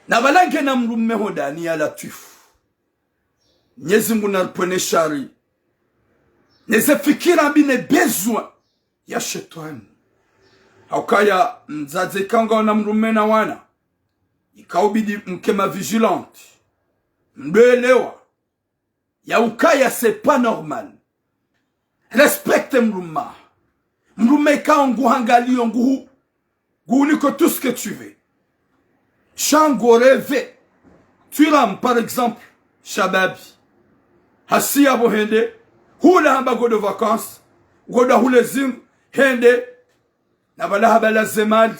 Na pvala ngena mdrumme ho ndani ya Latwifu. Mnyezi Mungu naripvwene shari. Neze fikira mbi ne besoin ya shetwani. Haukaya mdzadze ikao ngawe na mdrumme na wana. Ikaubidi mke ma vigilante. Mdwelewa. Ya ukaya c'est pas normal. Respecte mdrumme. Mdrumme ikao nguhangalio nguhu, nguhuniko tout ce que tu veux. Sha ngo rêve. Twiramu, par exemple, shababi. Hasiya pvo hende, hula hamba ngondo vacances, ngondo hule zindru, hende, na pvala hapvala ze mali.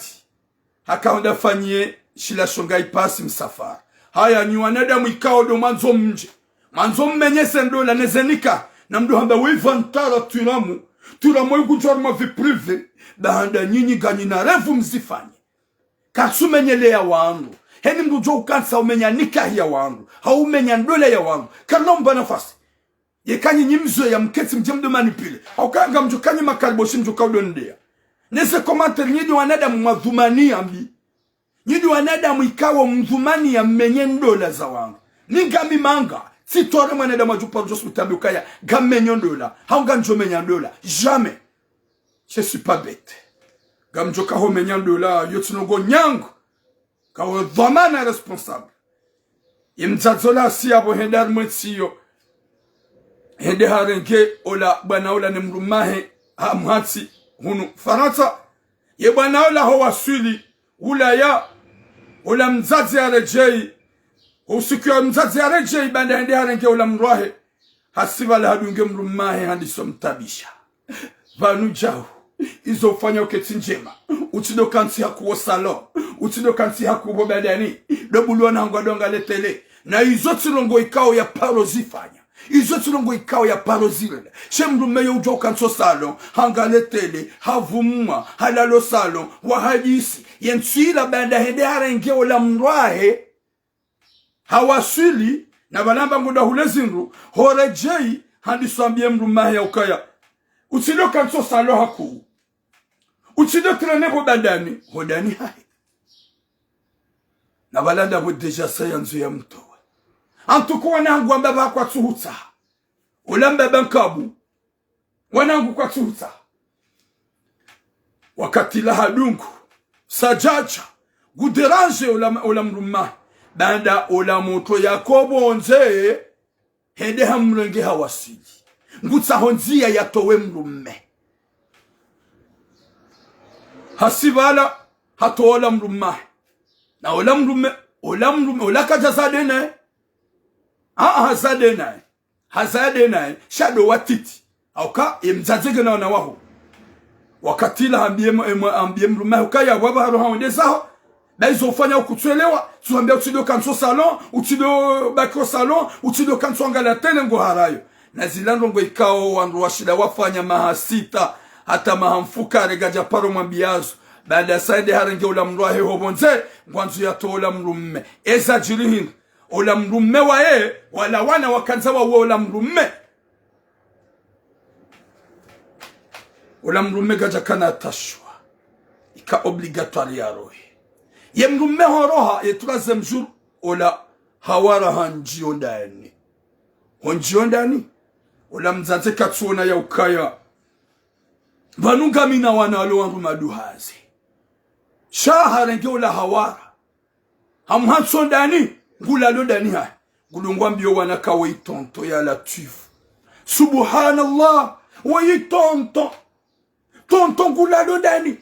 Haka hwenda fanyie shila shonga ipasi msafara. Haya nyi wanadamu ikao ndo mwandzo mdje. Mwandzo mmenyese ndola neze nika. Na mdru hamba wepva ntara twiramu. Twiramu ikudjwa harumwa vie privée. Bahanda nyinyi nganyi na rêve mzifanye. Katsumenyeleya wandru. Heni mndru udjo ukantsi umenya nikahi ya wandru, hau umenya ndola ya wandru. Karina umba nafasi. Yeka nyinyi mzo ya mketsi mdje mdo manipule. Hauka ngamdjo kanyi makariboshi mdjo kaudondeya. Neze commentaire nyi ndi wanadamu mwadhumani ya mbi. Nyi ndi wanadamu ikao mdhumani ya mmenye ndola za wandru. Ni ngami manga, tsitore mwanadamu adjo paro djo sutambi ukaya, ngamenyo ndola, hau ngandjo menya ndola. Jamais. Je suis pas bête. Ngamdjo kaho menya ndola, yo tsi ndrongo nyangu. Kawe dhwamana responsable. Ye mdzadze ola hasi yapvo hende harimwa entsi yo. Hende harenge ola bwana ola ne mdrumme wahe hamhantsi hunu Farantsa. Ye bwana ola ho waswili Ulaya. Ola mdzadze haredjeyi. Usiku ya mdzadze haredjeyi baanda hende harenge ola mdru wahe. Hasi pvala hadunge mdrumme wahe handisa umtabisha. Pvanu djau, izo ufanya uketsi ndjema. Utsi ndo kantsi hakuu ho salon. Utsi ndo kantsi hakuu ho badani. Ndo buli wana hangu ado angalie télé. Na izo tsi ndrongo ikao ya paro zifanya. Izo tsi ndrongo ikao ya paro zirenda. She mdrumme yo udjua ukantsi ho salon, hangalie télé, hapvumua, halala ho salon, wahadisi. Ye ntsu ila baanda hende harenge ola mdru wahe. Hawaswili, na pvala amba ngu ndo hule zindru, horedjeyi, handisa wambiye mdrumme wahe ya ukaya. Utsi ndo kantsi ho salon hakuu. Utsi ndo traîner ho badani, ho dani hahe. Na pvala ndapvo déjà sa yandzo ya mtowe. Antuku wana hangu amba pva kwatsu hutsaha. Ola mbaba nkabu. Wana hangu kwatsu hutsaha. Wakati la hadungu. Sa djadja. Ngu déranger ola, ola mdrumme. Baanda ola motro yaka ho pvondze. Hende hamrenge hawaswili. Ngutsaho ndziya yatowe mdrumme. Hasi pvala hatowa ola mdrumme. Na ola mdrumme, ola mdrumme, ola kadja zade naye. Aa, hazade naye. Hazade naye, sha ndo watiti. Hauka, ye mdzadze ngena wana waho. Wakati la hambiye mwa-, mwa-, hambiye mdrumme wahe ukaya pvapvo haro hawende zaho. Ba izo ufanya ukutsuelewa, tsuhambia utsi ndo kantsi ho salon, utsi ndo baki ho salon, utsi ndo kantsi angalia télé ngo harayo. Na zila ndrongo ikao wandru washinda wafanya maha sita, hata maha mfukare kadja paro mwambiya zo. Baanda sa hende harenge ola mdru wahe ho pvondze, ngwandzo yatowe ola mdrumme. Eza djiri hindri. Ola mdrumme waye, wala wana wakandza wauwe ola mdrumme. Ola mdrumme kadja kana tashwa. Ika obligatoire yarohe. Ye mdrumme horoha, ye troisième jour, ola hawara handjiyo ndani. Hondjiyo ndani. Ola mdzadze katsuona ya ukaya. Pvanu ngami na wana walo wandru maduhaze. Sha harenge ola hawara. Hamhantsi ho ndani, ngulalo ndani hahe. Ngudungu ambiyo wana ka weyi tonton ya Latwifu. Subhanallah, weyi tonton. Tonton ngulalo ndani.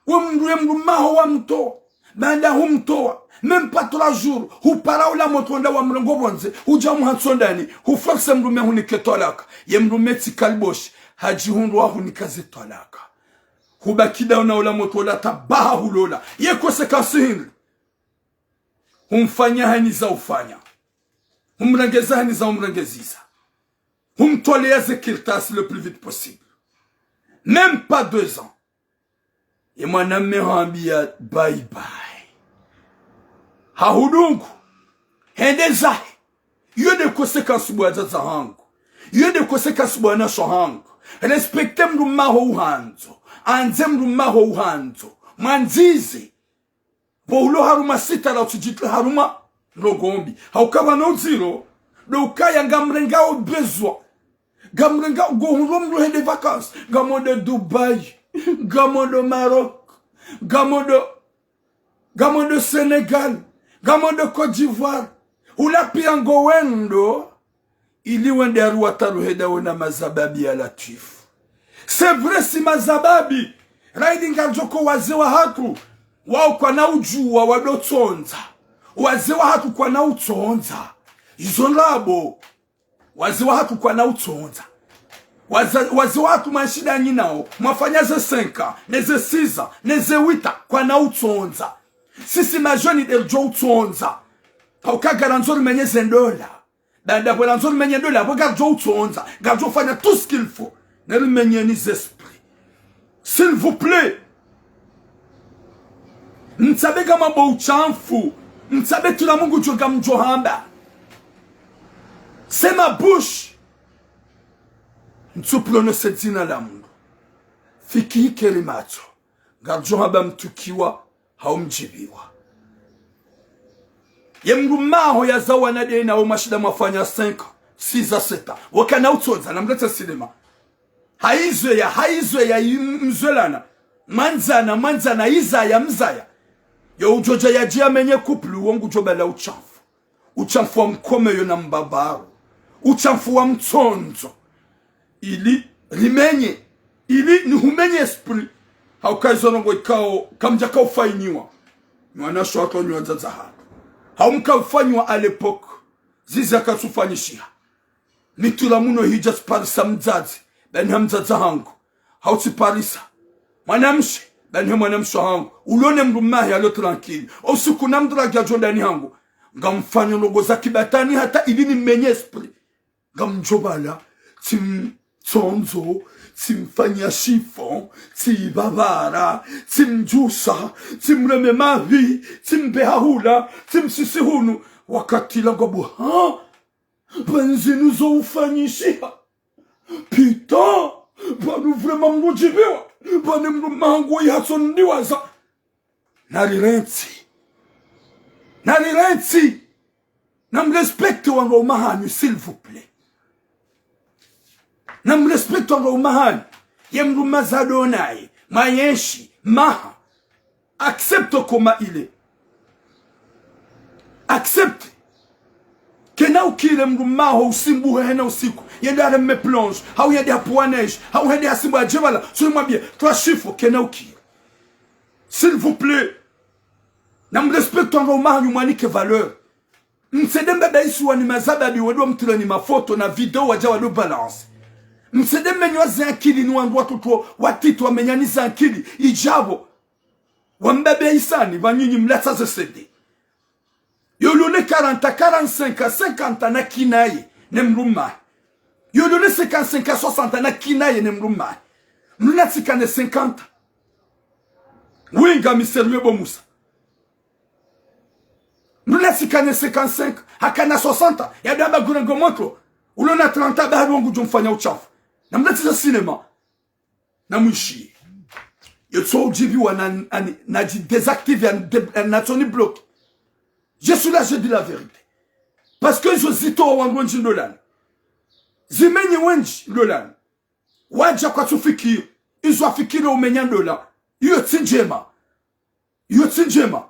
We mdru, we mdrumme waho wamtowa. Baanda humtowa. Même pas trois jours, hupara ola motro nda wamrenge ho pvondze, hudja humhantsi ho ndani, huforcer mdrumme hunike twalaka. Ye mdrumme tsi kaliboshi, hadjihundru wahunika ze twalaka. Hubaki ndaho na ola motro ola tabaha hulola. Ye conséquence hindri. Humfanya hani za ufanya. Humrengeza hani za humrengezisa. Humtoleya ze kartasi le plus vite possible. Même pas deux ans. Ye mwanamme hambiya bye bye. Hahudungu. Hende zahe. Iyo nde conséquence bo wadzadze wahangu. Iyo nde conséquence bo wanashe wahangu. Respecter mdrumme waho uhandzo. Andze mdrumme waho uhandzo. Mwandzize. Pvo ulo harumwa sitara utsidjitre harumwa ndrongo mbi. Hauka pvanu udziro, ndo ukaya ngamrengao besoin. Ngamrenga, ngohundro mdru hende vacances. Ngamondo Dubai. Ngamondo Maroc. Ngamondo, ngamondo Sénégal. Ngamondo Côte d'Ivoire. Hula piya ngowendo. Ili wende haruwa taruheda wona mazababi ya Latwifu. C'est vrai si mazababi. Raidi ngardjo ko wazee wahatru. Wao kwana udjuwa wado tsondza. Wazee wahatru kwana utsondza. Izo ndrabo. Wazee wahatru kwana utsondza. Waza-, wazee wahatru mwanshinda nyi nao. Mwafanya ze cinq ans, ne ze six ans, ne ze huit ans, kwana utsondza. Sisi ma jeunes nde ridjo utsondza. Hauka ngarandzo rimenye ze ndola. Baanda pvo randzo rimenye ndola, pvo ngaridjo utsondza, ngaridjo fanya tout ce qu'il faut. Ne rimenyeni ze esprit. S'il vous plaît. Mtsabe ngamwambo utshafu. Mtsabe tula Mungu djo ngamdjo hamba. C'est ma bouche. Ntsu prononcer dzina la mndru. Fikihi keri matso. Ngardjo hamba mtukiwa, hau mdjibiwa. Ye mndru maho ya zawana dena o mashida mwafanya cinq ans, six ans, sept ans. Wakana utsodza, na mletse sinema. Hayizo ya, hayizo ya, i-, mzwelana. Mwandzana, mwandzana, izaya, mzaya. Yo udjodja ya djia menye couple, wo ngudjo bala utshafu. Utshafu wa mkomeyo na mbabaro. Utshafu wa mtsondzo. Ili rimenye. Ili nihumenye esprit. Hauka izo ndrongoo ikao, kamdjaka ufanyiwa. Mwana shwatwa nywa dzadza hanu. Hau mka ufanyiwa à l'époque. Zizi akatsufanyishiha. Mitula muno hidja tsiparisa mdzadze, bani ha mdzadze hangu. Hau tsiparisa mwanamshe, bani ha mwanamshe hangu. Ulone mndru mahe alo tranquille. O usiku na mdrage adjo ndani hangu. Ngamfanyo ndrongoo za kibatani hata ili nimenye esprit. Ngamdjo bala, tsimtsondzo, tsimfanya chiffon, tsibabara, tsimdjusa, tsimreme mavi, tsimbe hahula, tsimsisi hunu. Wakati la ngwabo, ha? Ba ndzinu zo ufanyishiha. Putain, pvanu vraiment mndru djibiwa. Pvanu mndru mangu ihatso ndiwaza. Nari rentsi. Nari rentsi. Na mrespecte wandru wa umahanyu, s'il vous plaît. Na mrespecte wandru wa umahanyu. Ye mndru mazado naye, mayeshi, maha. Accepte comment il est. Accepte. Kena ukiri mndru maho usimbuhe hena usiku. Yende hareme plonge. Hau yende hapvua neige. Hau yende hasimbu ya djebala. Suri mwambie, twa chiffon, kena ukiri. S'il vous plaît. Na mrespecte wandru wa umahanyu mwanike valeur. Mtsende mbebe isiwa ni mazababi wendo mtula ni mafoto na video wadja wendo balance. Mtsende menywa ze ankili ni wandru watotro watiti wamenya ni ze ankili. Idjabo. Wambebe isani, pvanyinyi mlatsa ze C D. Yo lone quarante, quarante-cinq, cinquante na kinaye, ne mndru mahe. Yo lone cinquante-cinq, soixante na kinaye, ne mndru mahe. Mndru natsikane cinquante. Winga miseri yebo Musa. Mndru natsikane cinquante-cinq, hakana soixante, ya daba gure ngo moto. Ulona trente, ba hadi wangu djo mfanya utshafu. Na mndru natsisa cinéma. Na mwishi. Yo tso udjibiwa na, na, na dji désactiver, na dé-, na tsoni bloquer. Je suis là, je dis la vérité. Parce que izo zitowa wandru wendji ndolani. Zimenye wendji ndolani. Wadja kwatsu fikiri. Izo afikiri umenya ndola. Iyo tsi ndjema. Iyo tsi ndjema.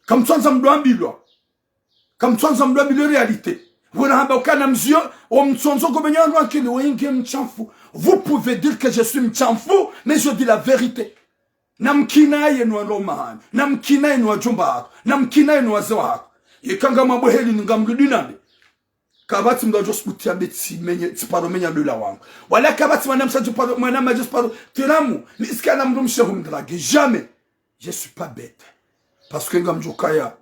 Kamtswandza mndru ambilwa. Kamtswandza mndru ambilwe réalité. Pvwena hamba ukana mzio, o mtsondzo ngo menya wandru ankili, wenge mtshafu. Vous pouvez dire que je suis mtshafu, mais je dis la vérité. Na mkinaye no wandru wa umahanyu. Na mkinaye no wadjomba hatru. Na mkinaye no wazee wahatru. Yeka ngamwabo heli ni ngamrudi nambe. Kapvatsi mndru adjo subuti yambe tsimenye, tsiparo menya ndola wangu. Wala kapvatsi mwanamshe adjo paro, mwanama adjo siparo, tiramu, nisikana mndru mshe humdrague. Jamais. Je suis pas bête. Parce que ngamdjo kaya.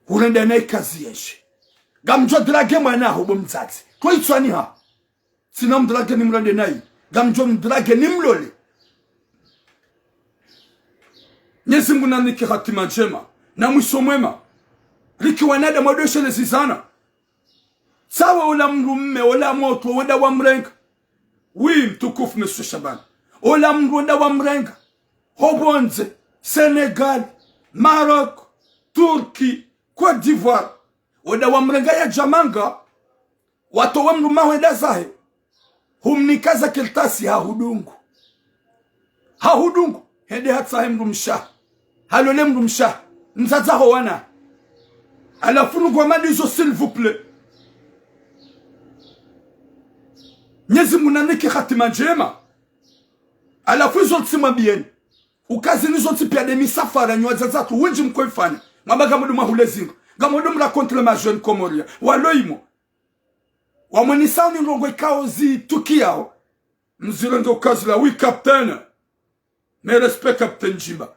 Hurenda nayi kazi yeshe. Ngamdjo drague mwana ho bo mdzadze. Ko itswani ha. Tsina mdrague nimrende nayi. Ngamdjo mdrague nimlole. Mnyezi Mungu nanike hatima ndjema. Na mwiso mwema. Riki wanadamu wadoshe ne zizana. Tsawe ola mndru mme, ola motro, wenda wamrenga. Oui, mtukufu Monsieur Shaban. Ola mndru wenda wamrenga. Ho pvondze, Sénégal, Maroc, Turquie, Côte d'Ivoire. Wenda wamrenga yadja manga. Watowe mndru maho wenda zahe. Humnika za kartasi hahudungu. Hahudungu. Hende hatsahe mndru mshe. Halole mndru mshe. Mdzadze ho wana. Halafu nungu wa madizo, s'il vous plaît. Mnyezi Mungu nanike hatima ndjema. Halafu izo ntsi mwambieni. Ukazi nizo ntsi pia nde misafara nyi wadzadze hatru wendji mkoifanya. Mwamba ngamdjo mahule zinga. Ngamdjo mraconter ma jeunes Comoriens. Walo imo. Wamwenisao ni ndrongoo ikao zitukiyao. Mzirenge ukazi la, oui, capitaine. Mes respects, capitaine Djimba.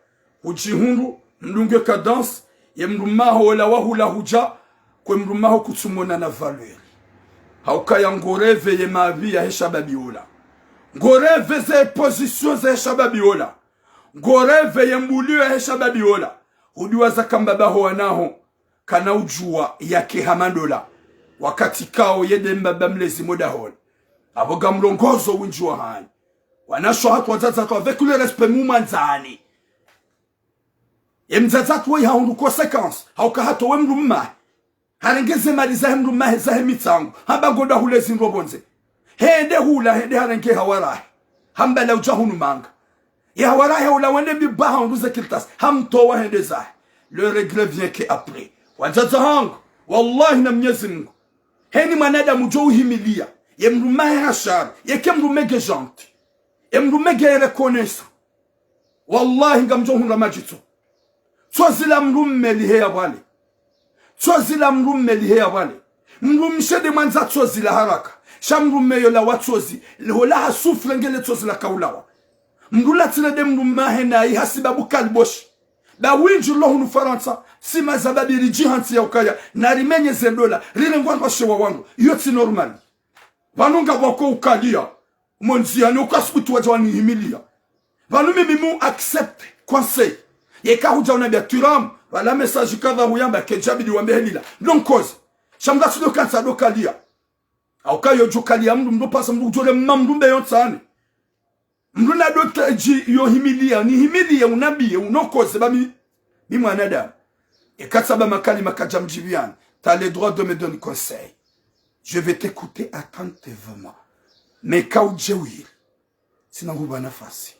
Udjihundru, mdunge cadence, ye mndru maho ola wahula hudja, kwe mndru maho kutsumona na valeur. Haukaya ngo rêver ye mavi yahe shababi ola. Ngo rêver ze position zahe shababi ola. Ngo rêver ye mbulio yahe shababi ola. Hudiwaza ka mbaba ho wanaho, kana udjuwa yake hama ndola. Wakati kao yende mbaba mlezi mo dahoni. Apvo ngamlongozo windji wa hanyu. Wanashe hatru, wadzadze hatru, avec le respect, mumwandzani. Ye mdzadze hatru woyi hahundru conséquence, hauka hatowa mdrumme. Harenge ze mali zahe mdrumme, zahe mitsango. Hamba ngodjo hula zindru pvondze. Hende hula, hende harenge hawara yahe. Hamba la udja hunu manga. Ye hawara yahe hula wende mbiba hahundru ze kartasi. Hamtowa hende zahe. Le regret vient que après. Wadzadze hangu, wallahi na Mnyezi Mungu. Heni mwanadamu djo uhimiliya. Ye mdrumme yahe hashari. Yeke mdrumme nge gentil. Ye mdrumme nge reconnaissant. Wallahi ngamdjo hundra madjitso. Tsozi la mdrumme liheya pvale. Tsozi la mdrumme liheya pvale. Mdrumshe nde mwandza tsozi la haraka. Sha mdrumme yo lawa tsozi, liho la ha souffre ngele tsozi la kaulawa. Mdru la tsina nde mdrumme yahe nayi hasibabu kaliboshi. Ba windji lo hunu Farantsa, si mazababi ridji hantsi ya ukaya, na rimenye ze ndola, rirengwa ndrwashe wa wandru. Yo tsi normal. Pvanu ngapvwako ukaliya. Mondziani ukasubutu wadja wanihimiliya. Pvanu mimi mu accepte conseil. Yeka hudja unambia turamu, pvala message kadha huyamba kedjabidi wambe helila. Ndrongozi. Sha mdru atsidjo kantsa djo kaliya. Hauka yo djo kaliya mdru, mdru pasa mdru udjo le mma mdru mbe yo ntsani. Mdru na djo tadji yo himiliya, nihimiliye, unambiye, unokoze ba mi, mi mwanadamu. Eka tsamba makalima kadja mdjibiyani, t'as le droit de me donner conseil. Je vais t'écouter attentivement. Mais ka udjewiri. Tsina nguba nafasi.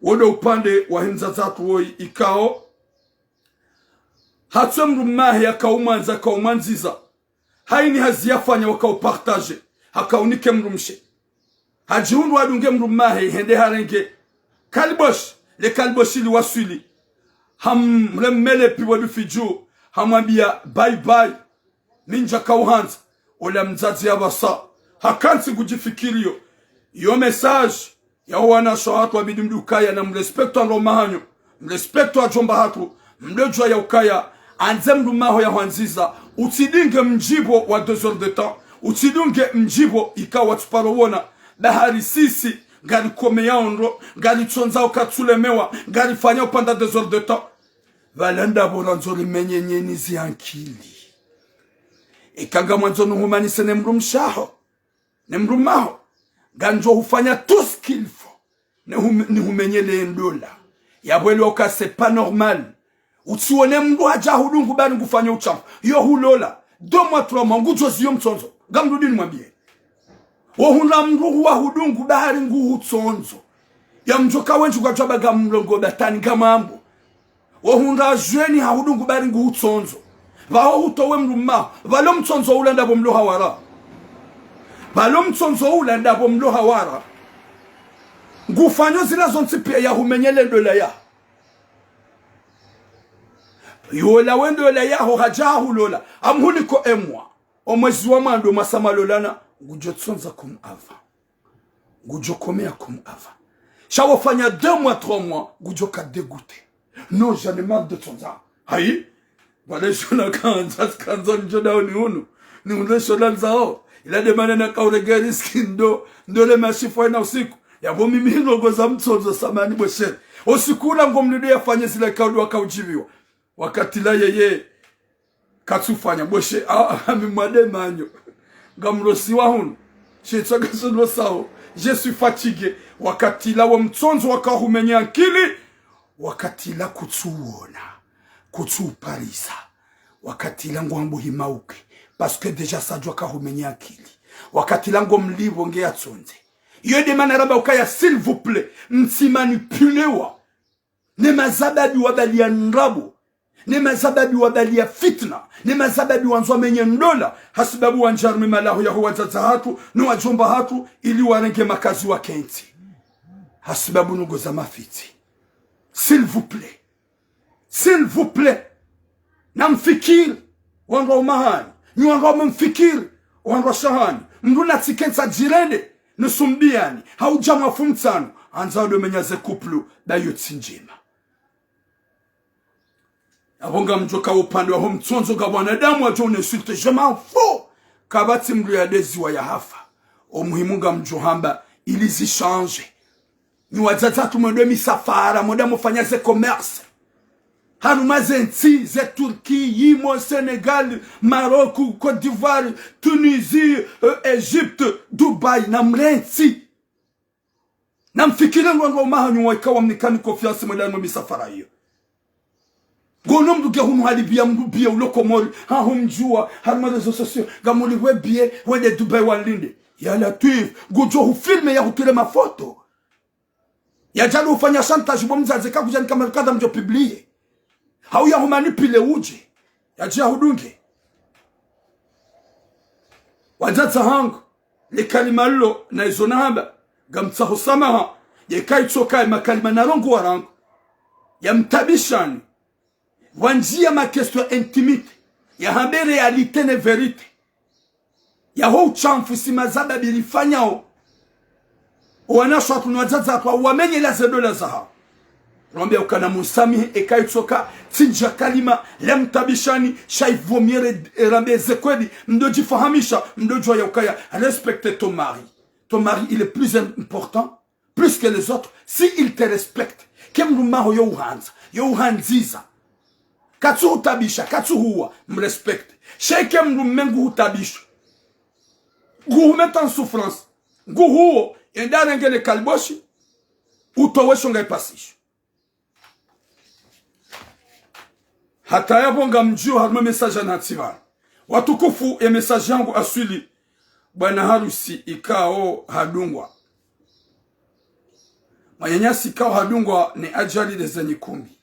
Wo ndo upande wa hindza zatru woyi ikao. Hatswe mdrumme yahe yaka umwandza, yaka umwandziza. Hayini hazi yafanya waka upartage. Haka unike mdrumshe. Hadjihundru hadunge mdrumme yahe hende harenge. Kaliboshi, le kaliboshi liwaswili. Hamremele piwa dufidju. Hamwambiya bye bye. Mi ndjaka uhandza, ola mdzadze ya pvasa, hakantsi ngudjifikiriyo. Yo message, ya wanashe hatru wabidi mdru ukaya na mrespecte wandru mahanyu, mrespecte wadjomba hatru, mdru djuwa ya ukaya, handze mdrumme yaho ya hwandziza, utsidunge mdjipvo wa deux heures de temps, utsidunge mdjipvo ikao watsuparo wona, bahari sisi, ngarikomeyao ndro, ngaritsondzao katsulemewa, ngarifanyao pendant deux heures de temps. Pvala ndapvo randzo rimenye nyeni zi ankili. Eka ngamwandzo nihumanise ne mdrumshe waho, ne mdrumme waho, ngandjo hufanya tout ce qu'il faut. Nihume-, nihumenyele ndola. Yapvo elewa uka c'est pas normal. Utsiwone mdru hadja hudungu bari ngufanya utshafu. Yo hulola. Deux mois, trois mois, ngudjo ziyo mtsondzo. Ngamrudi nimwambiye. Wo hundra mdru huwa hudungu bahari nguhutsondzo. Ya mdjoka wendji kwadjwamba ngamlongo batani ngamambo. Wo hundra jeune hahudungu bari nguhutsondzo. Pvaho hutowe mdrumme waho. Pvalo mtsondzo ula ndapvo mlo hawara. Pvalo mtsondzo ula ndapvo mlo hawara. Ngufanyo zila zontsi piya yahumenyele ndola yaho. Yola we ndola yaho hadja hahulola. Amhuniko emwa. Omwezi wa mwando mwasa mwalolana, ngudjo tsondza comme avant. Ngudjo komeya comme avant. Sha wofanya deux mois, trois mois, ngudjo ka dégoûté. Non, j'en ai marre de tsondza. Hayi? Pvale shona kandza, kandza ndjo dawo ni unu. Ni unu shona ndzao. Ila nde mana naka urenge risque ndo, ndo le mashifwa ina usiku. Yapvo mimi ndrongo za mtsondzo samani bweshe. Usiku ula ngomlindo yafanye zila ikao ndo waka udjibiwa. Wakati la yeye katsufanya. Bweshe, a, a, mi mwade manyo. Ngamrosiwa hunu. Shitswa kasundro saho. Je suis fatigué. Wakati la wo mtsondzo waka humenya ankili. Wakati la kutsuwona. Kutsuparisa. Wakati la ngwambo himauke. Parce que déjà sa djuwa kahumenya ankili. Wakati la ngomlipvo nge yatsondze. Iyo nde mana ramba ukaya, s'il vous plaît, mtsimanipulewa. Ne mazababi wabaliya ndrabo. Ne mazababi wabaliya fitna. Ne mazababi wandzo wamenye ndola. Hasibabu wandjarume malaho yaho wadzadze hatru, no wadjomba hatru, ili warenge makazi wakentsi. Hasibabu ndrongo za mafitsi. S'il vous plaît. S'il vous plaît. Namfikiri. Wandru wa umahanyi. Nyi wandru wa mfikiri. Wandru wa shahanyi. Mdru natsikentsi adjirende. Nusumbiyani. Haudja mwafu mtsanu. Handza ndo menya ze couple. Dayo tsi ndjema. Apvo ngamdjoka upande waho mtsondzo nga mwanadamu wadjo uninsulté. Je m'en fous. Kapvatsi mdru yadeziwa yahafa. Omuhimu ngamdjo hamba. Ili zi change. Nyi wadzadze hatru mwendo misafara, mwenda mfanya ze commerce. Harumwa ze ntsi, ze Turquie, yimo Sénégal, Maroc, Côte d'Ivoire, Tunisie, euh, Égypte, Dubaï, na mrentsi. Na mfikiri ngwandru wa umahanyu wa ikao mnikani confiance mwenda harumwa misafara iyo. Ngono mndru nge hunu hali biya mndru biye ulo Komori, ha humdjuwa, harumwa réseaux sociaux, ngamuli we biye, wende Dubai wanlinde. Ya Latwif, ngudjo hufilme ya hutire mafoto. Ya djali ufanya chantage bo mdzadze kakudja ni kamera kadha mdjo publier. Hau ya humanipule udje. Ya djia hudunge. Wadzadze hangu, le kalima lilo na izo nahamba, ngamtsaho samaha, yeka itsoka ye makalima narongowa rangu ya mtabishani, wandjiya ma question intimité, ya hambe réalité ne vérité. Ya ho utshamfu si madhambi rifanyao. Owanashe hatru no wadzadze hatru wamenyeleya ze ndola zahao. Rambe ukana munsamihi eka itsoka tsindja kalima la mtabishani, sha il vaut mieux re-, rambe ze kweli, mdo djifahamisha, mdo djuwa ya ukaya, respecte ton mari. Ton mari, il est plus im-, important, plus que les autres. Si il te respecte, ke mndru mme waho yo uhandza, yo uhandziza, katsu hutabisha, katsu huwa, mrespecte. Sha eke mndru mme ngu hutabisha, ngu humettre en souffrance, ngu huwo, yende yarenge le kaliboshi, utowe sho nga ipasisho. Hata yapvo ngamdjuo harumwa message ya nativan. Watukufu, ye message yangu aswili bwana harusi ikao hadungwa. Mwananyasi ikao hadungwa ne ajali le zenyi kumbi.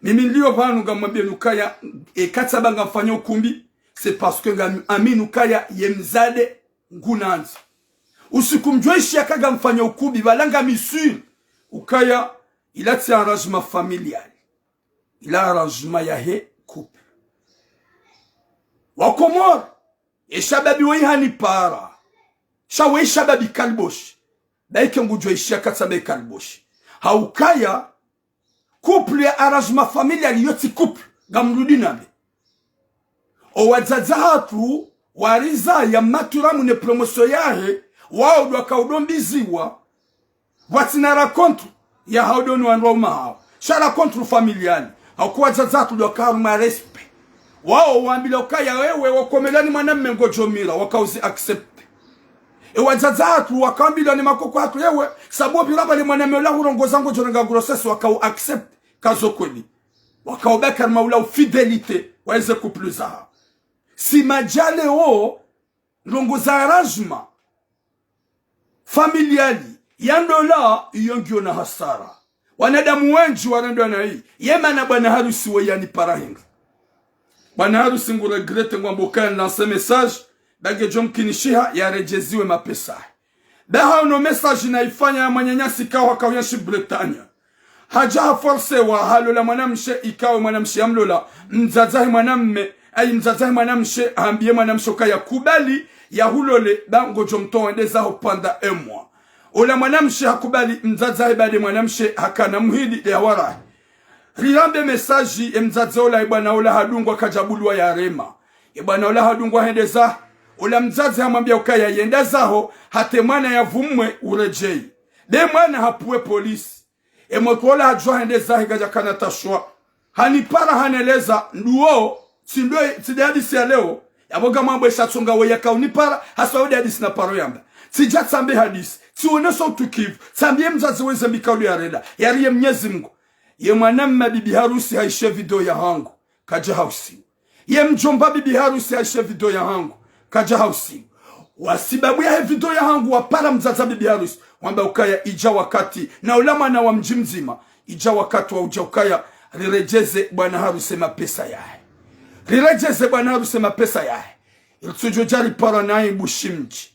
Mimi nilio pvanu ngamwambiyeni ukaya, eka tsamba ngamfanya ukumbi, c'est parce que ngam-, amini ukaya ye mdzadze ngunandzi. Usiku mdjo ishiya ka ngamfanya ukumbi, pvala ngami sûr ukaya ila tsi arrangement familial. Ila arrangement yahe couple. Wakomori, ye shababi weyi hanipara. Sha weyi shababi kaliboshi. Baike ngudjo ishiya ka tsamba kaliboshi. Ha ukaya, couple ya arrangement familial yo tsi couple, ngamrudi nambe. Owadzadze hatru, warizaya maturamu ne promotion yahe, wao ndo wakao udombiziwa, pvatsina rencontre ya hao ndo ni wandru wa umahao. Sha rencontre familiale, hauka wadzadze hatru ndo wakao harumwa respect. Wao wambilwa ukaya wewe, wakomelwa ni mwanamme ngodjo mira, wakao uzi accepte. E wadzadze hatru wakambilwa ni makoko hatru yewe, sababu pvira pvale mwanamme ola hurongoza ngodjo renga grossesse wakao accepte, kazo kweli. Wakao baki harumwa ula ufidélité, wa eze couple zahao. Si madjale wo, ndrongo za arrangement familial, ya ndola, iyo ngiyo na hasara. Wanadamu wendji warendwa na iyi, ye mana bwana harusi weyi hanipara hindru. Bwana harusi ngu regretter ngwambo ukaya ni lance message, ba ngedjo mkinishiha yaredjeziwe mapesa. Ba hauno message naifanya ya mwananyasi ikao hakao yenshi Bretagne. Hadja haforcewa halola mwanamshe ikao mwanamshe yamlola, mdzadze wahe mwanamme, ayi mdzadze wahe mwanamshe, hambiye mwanamshe ukaya kubali yahulole, ba ngodjo mtowa wende zaho pendant un mois. Ola mwanamshe hakubali, mdzadze wahe baada mwanamshe hakana muhidi de yawarahi. Rirambe message, ye mdzadze ola, ye bwana ola hadungwa kadjabulwa yarema. Ye bwana ola hadungwa hende zahe. Ola mdzadze hamwambiya ukaya yenda zaho, hata ye mwana yavumwe uredjeyi. Be mwana hapvuwe polisi. Ye mwana ola hadjuwa hende zahe kadjakana tashwa. Hanipara haneleza, nduwo, tsi ndo, tsi de hadisi ya leo. Yapvo ngamwambo esha tsonga weyi yakao unipara, hasa wo de hadisi naparo yamba. Tsidja tsambe hadisi, tsioneso utukivu, tsambiye mdzadze weze mbi ikao ndo yarenda, yariye Mnyezi Mngu. Ye mwanamme bibi harusi haishiya video yahangu, kadja hausiwa. Ye mdjomba bibi harusi haishiya video yahangu, kadja hausiwa. Wasibabu yahe video yahangu wapara mdzadze bibi harusi, wamba ukaya idja wakati, na ula mwana wa mdji mdzima, idja wakati wa udja ukaya, riredjeze bwana harusi mapesa yahe. Riredjeze bwana harusi mapesa yahe. Ilitsudjo dja ripara na aibu shimdji.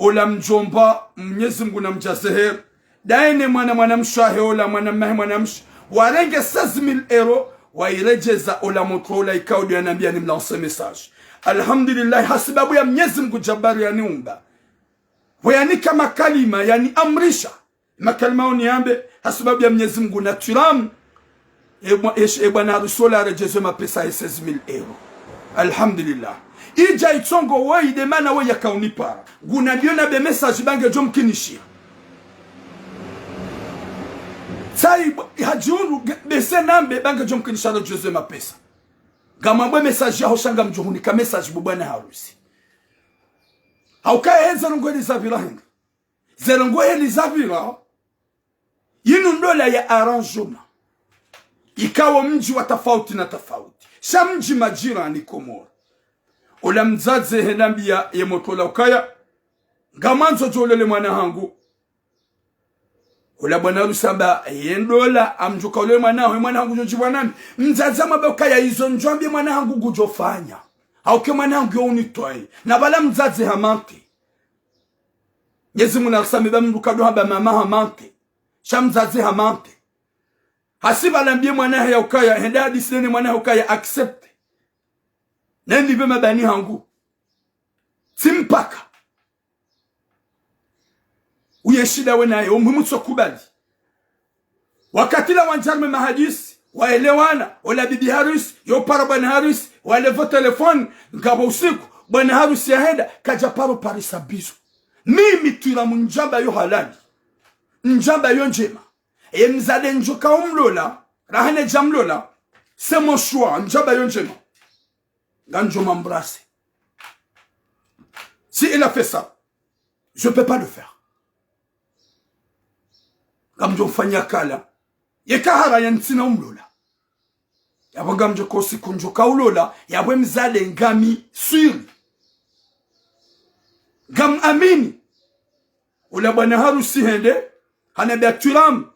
Ola mdjomba, Mnyezi Mngu namdjaze heri. Daye ne mwana mwanamshe wahe ola, mwanamme wahe mwanamshe, warenge seize mille euros, wairedjeza ola motro ola ikao ndo yanambiya nimlance message. Alhamdulillah, hasibabu ya Mnyezi Mngu Jabbaru yaniumba. Pvo yanika makalima, yaniamrisha. Makalima wo niyambe, hasibabu ya Mnyezi Mngu naturamu. E bwa-, e sh-, e bwana harusi ola yaredjezwe mapesa ye seize mille euros. Alhamdulillah. Idja itsongo weyi de mana weyi yakao unipara. Ngunambiyo nambe message ba ngedjo mkinishiha. Sa ibo, hadjihundru, ge-, bese nambe, ba ngedjo mkinisha ro djuwe ze mapesa. Ngamwambe message yaho sha ngamdjo hunika message bo bwana harusi. Hauka ye ze ndrongoo heli zapvira henga. Ze ndrongoo heli zapvira. Yinu ndola ya arrangement. Ikao mdji wa tafauti na tafauti. Sha mdji majirani Komori. Ola mdzadze hende hambiya ye motro ola ukaya, ngamwandzo djo ulole mwana hangu. Ola bwana harusi hamba, ye ndola, ngamdjo ka ulole mwana hangu, ye mwana hangu djo djibwa nami. Mdzadze hamwambe ukaya, izo ndjo hambiye mwana hangu ngudjo fanya. Hauka ye mwana hangu yo unitowa. Na pvala mdzadze hamante. Mnyezi Mungu narisamehe ba mndru kadjo hamba mama hamante. Sha mdzadze hamante. Hasiba lambiye mwana hahe ya ukaya, hende hadisi ne mwana hahe ukaya accepte. Nende pve mabani hangu. Tsi mpaka. Uye shida we naye, o muhimu tso kubali. Wakati la wandjarume mahadisi, waelewana, ola bibi harusi, yo para bwana harusi, wale pvo telefoni, ngapvo usiku, bwana harusi yahenda, kadja paro parisa bizu. Mimi twira mndjamba yo halali. Ndjamba yo ndjema. Ye mdzadze ndjo ka umlola, raha ne dja mlola, c'est mon choix, ndjamba yo ndjema. Ngamdjo m'embrasser. Si il a fait ça, je peux pas le faire. Ngamdjo mfanya kala. Yeka haraya ntsina umlola. Yapvo ngamdjo ka usiku ndjo ka ulola, yapvo mdzadze ngami sûr. Ngam amini. Ola bwana harusi hende, hanambiya twiramu,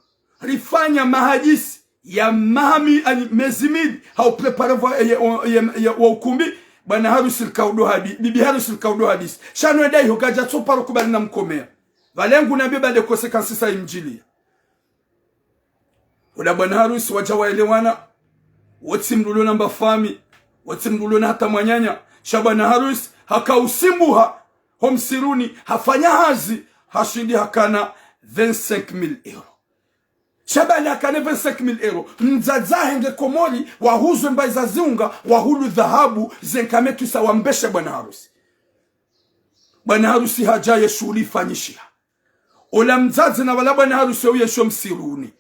rifanya mahadisi ya maha mi-, ani, mezi mili, ha uprépare vo-, ye, o-, ye, ye, wa ukumbi, bwana harusi lika udo hadi-, bibi harusi lika udo hadisi. Sha no enda iho kadja tso paro kubali na mkomeya. Pvale ngu nambiye ba nde conséquence sa imdjiliya. Ola bwana harusi wadja waelewana, wo tsi mndru ulo na mba fami, wo tsi mndru ulo na hata mwananya, sha bwana harusi, haka usimbuha, ho msiruni, hafanya hazi, hashindi hakana vingt-cinq mille euros. Sha bali hakana vingt-cinq mille euros, mdzadze hahe nge Komori, wahuzwe mbayi za ziunga, wahulu dhahabu, ze nkame twisa wambeshe bwana harusi. Bwana harusi hadja ye shuhuli ifanyishiha. Ola mdzadze na pvala bwana harusi uye sho msiruni.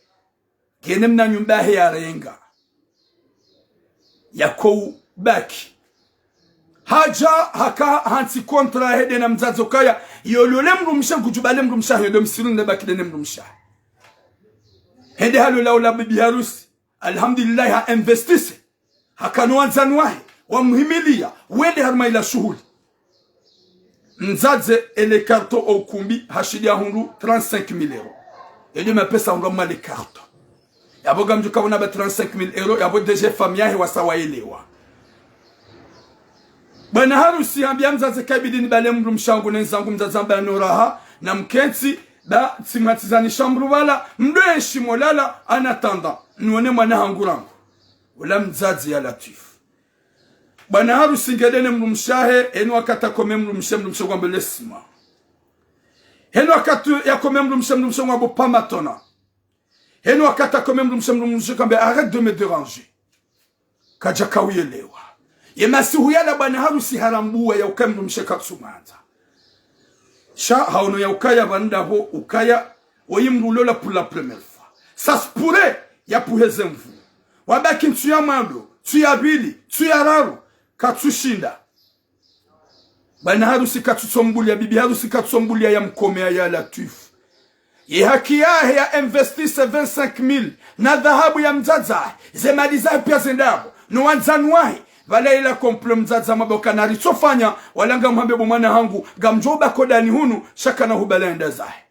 Ngena mna nyumba yahe yarenga. Yako ubaki. Hadja haka hantsi contrat yahe nde na mdzadze ukaya, yo ulole mdrumshe ngudjo ubale mdrumshe hahe, ndo msiruni nde baki nde ne mdrumshe hahe. Hende halola ola bibi harusi. Alhamdulillah, ha investisse. Hakana wandzani wahe, wamuhimiliya, wende harumwa ila shuhuli. Mdzadze ele carton o ukumbi, hashindi hahundru trente-cinq mille euros. Ele mapesa hundru mwa le carton. Yapvo ngamdjo ka wona ba trente-cinq mille euros, yapvo déjà fami yahe wasa waelewa. Bwana harusi hambiya mdzadze, kaibidi nibale mdrumshe hangu ne ndzangu, mdzadze hamba no raha, na mkentsi, ba tsimwatizani shambru pvala, mdo enshi molala, en attendant, nione mwana hangu rangu. Ola mdzadze ya Latwifu. Bwana harusi ngende ne mdrumshe hahe, heni wakati yakome mdrumshe, mdrumshe ngwambe laisse-moi. Heni wakati yakome mdrumshe, mdrumshe ngwambe pas maintenant. Heni wakati yakome mdrumshe, mdrumshe ngwambe arrête de me déranger. Kadja ka uyelewa. Ye masihu yala bwana harusi harambuwa ya ukaya mdrumshe katsu mwandza. Sha haono ya ukaya pvanu ndapvo ukaya, oyi mdru ulola pour la première fois. Ça se pourrait, yapvuhe ze nvuu. Wabaki ntsu ya mwando, ntsu ya pvili, ntsu ya raru, katsu shinda. Bwana harusi katsu tso mbuliya, bibi harusi katsu tso mbuliya ya mkomeya ya Latwifu. Ye haki yahe ya investisse vingt-cinq mille, na dhahabu ya mdzadze hahe, ze mali zahe piya zende yapvo, no wandzani wahe, pvala ila complot mdzadze hamwambe ukaya nari tso fanya, wala ngamhambe bo mwana hangu, ngamdjo ubaki hodahoni hunu, sha kana hubala yende zahe.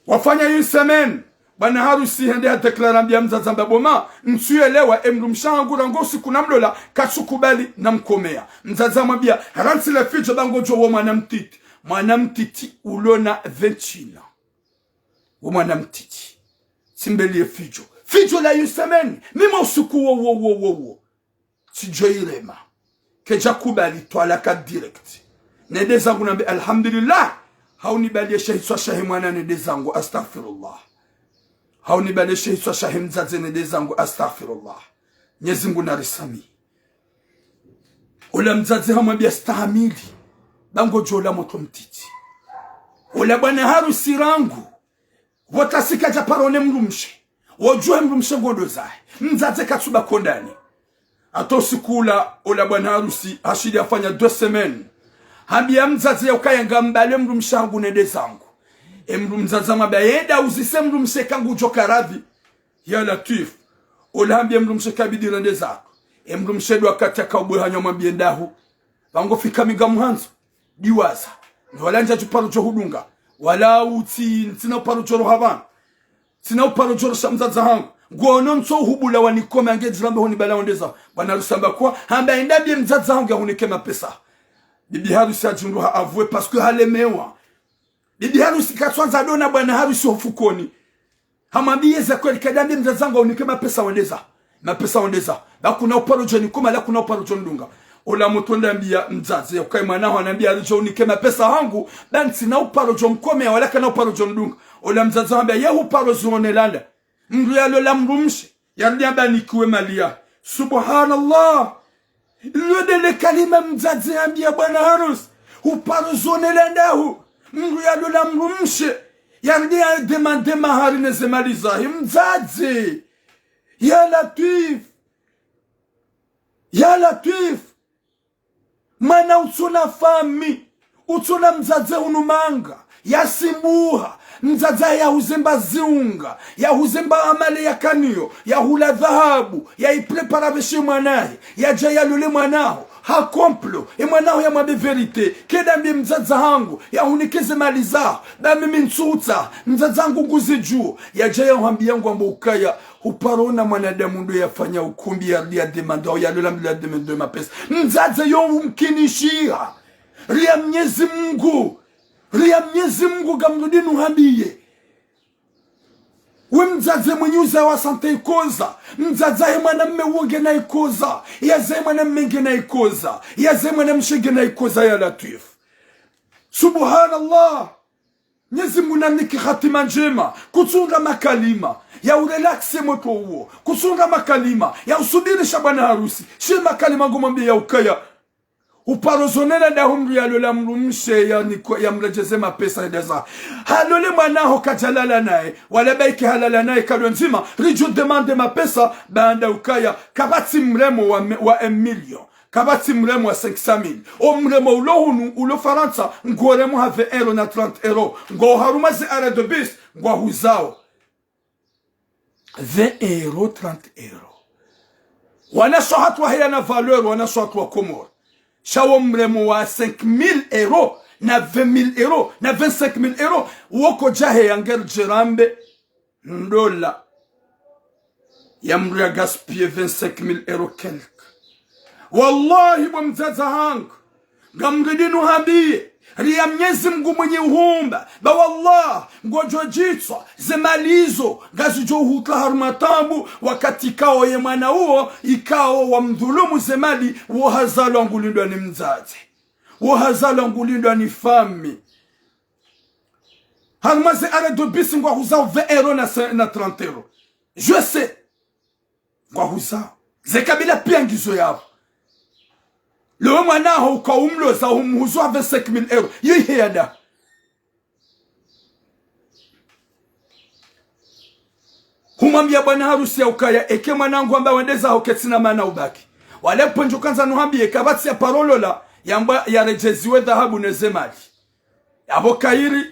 Wafanya une semaine, bwana harusi hende ha déclare hambiya mdzadze hamba bo ma, ntsu yelewa, e mdrumshe hangu rangu usiku namlola, katsu kubali na mkomeya. Mdzadze hamwambiya, rantsi le fidjo ba ngodjo wo mwana mtiti. Mwana mtiti ulo na vingt et un ans. Wo mwana mtiti. Tsi mbeli ye fidjo. Fidjo la une semaine. Mimi usiku wo, wo, wo, wo, wo. Tsidjo irema. Kedja kubali twalaka direct. Nende zangu nambe alhamdulillah. Haunibaliye she hitswa shahe mwana nende zangu astaghfirullah. Haunibaliye she hitswa shahe mdzadze nende zangu astaghfirullah. Mnyezi Mungu narisamihi. Ola mdzadze hamwambiya stahamili. Ba ngodjo ola motro mtiti. Ola bwana harusi rangu. Pvo tasi kadja paro ne mdrumshe. Wodjuwa mdrumshe ngondo zahe. Mdzadze katsuba kondani. Hata usiku ula, ola bwana harusi, hashindi hafanya deux semaines. Hambia mdzadze ya ukaya ngambale mdrumshe hangu nende zangu. E mdru mdzadze hamwambia, yenda uzise mdrumshe ka ngudjo ka radhi. Ya Latwif. Ola hambia mdrumshe kabidi rende zako. E mdrumshe ndo wakati akaubwe hanyo hamwambie ndahu. Pvangu fika mi ngamuhandzo. Diwaza. Ni wala ndjadju paro djo hudunga. Wala utsi, ntsina uparo djo roha pvanu. Ntsina uparo djo roha sha mdzadze hangu. Ngono ntso uhubula wanikome ange djirambe honi bala wende zaho. Bwana harusi hamba kuwa, hamba yenda mbie mdzadze hangu yahunike mapesa. Bibi harusi hadjundru ha avouer parce que halemewa. Bibi harusi katswandza dona bwana harusi ho fukoni. Hamwambie za kweli, kenda mbie mdzadze hangu yahunike mapesa wende zaho. Mapesa wende zaho. Ba kuna uparo djo nikoma, la kuna uparo djo nidunga. Ola mdru hwenda hambia mdzadze, ya ukaya mwana haho hanambia haridjo hunike mapesa hangu, ba ntsina uparo djo mkome, wala kana uparo djo nidunga. Ola mdzadze hambia, ye huparo zionela nda. Mdru yalola mdrumshe, yarudi hamba nikiwe mali yahe. Subhanallah. Lilo ndele kalima mdzadze hambia bwana harusi. Huparo zionela ndahu. Mdru yalola mdrumshe, yarudi ya demande mahari ne ze mali zahe. Mdzadze. Ya Latwif. Ya Latwif. Mwana utsona fami, utsona mdzadze hunu manga, yasimbuha, mdzadze yahuzemba ziunga, yahuzemba amale yakaniyo, yahula dhahabu, yayiprépara pveshe mwanahe, yadja yalole mwanaho, ha complot, e mwanaho yamwambe vérité, kenda mbie mdzadze hangu, yahunike ze mali zaho, ba mimi ntsutsaha, mdzadze hangu nguzidjuo, yadja yahwambia ngwambo ukaya, huparo ona mwanadamu ndo yafanya ukumbi ya, ya demande, au yalola mdru ya demande mapesa. Mdzadze yo umkinishiha. Ria Mnyezi Mungu. Ria Mnyezi Mungu ngamrudi nuhambie. We mdzadze mwenye uzaye wa santé ikoza. Mdzadze ye mwanamme uwo ngena ikoza. Yazaye mwanamme ngena ikoza. Yazaye mwanamshe ngena ikoza ya Latwif. Subhanallah. Mnyezi Mungu nanike hatima ndjema, kutsundra makalima ya urelaxe mwetro uwo, kutsundra makalima ya usubirisha bwana harusi, she makalima ngomwambie ya ukaya. Huparo zionela ndahu mdru yalola mdrumshe ya niko, yamredjeze mapesa yende zahe. Halole mwanaho kadjalala naye, wala baike halala naye kado ndzima, ridjo demande mapesa, baanda ukaya, kapvatsi mremo wa me-, wa un million. Kapvatsi mremo wa cinq cent mille. O mremo ulo hunu, ulo Farantsa, ngoremo ha vingt euros na trente euros. Ngo harumwa ze arrêt de bus, ngwahuzao. Vingt euros, trente euros. Wanashe hatru waheyana valeur, wanashe hatru wa Komori. Sha wo mremo wa cinq mille euros, na vingt mille euros, na vingt-cinq mille euros. Woko djahe ya ngeri djirambe. Ndola. Ya mdru ya gaspiller vingt-cinq mille euros quelque. Wallahi, bo mdzadze hangu, ngamrudi nuhambie, ria Mnyezi Mungu mwenye uhumba, ba wallah, ngodjo djitswa, ze mali izo, ngazidjo hutra harumwa taabu, wakati ikao ye mwana uwo, ikao wamdhulumu ze mali, wo hazalwa ngulindwa ni mdzadze. Wo hazalwa ngulindwa ni fami. Harumwa ze arrêt de bus ngwahuzao vingt euros na cin-, na trente euros. Je sais. Ngwahuzao. Ze kabila pia ngizo yapvo. Lewe mwanaho uka umloza umhuzo ha vingt-cinq mille euros. Yo ihe yanda. Humwambia bwana harusi ya ukaya, eke mwanangu amba wende zaho ketsina mana ubaki. Wale pvondjo kandza nuhambie, kapvatsi ya paro lola, yamba yaredjeziwe dhahabu ne ze mali. Yapvo kayiri,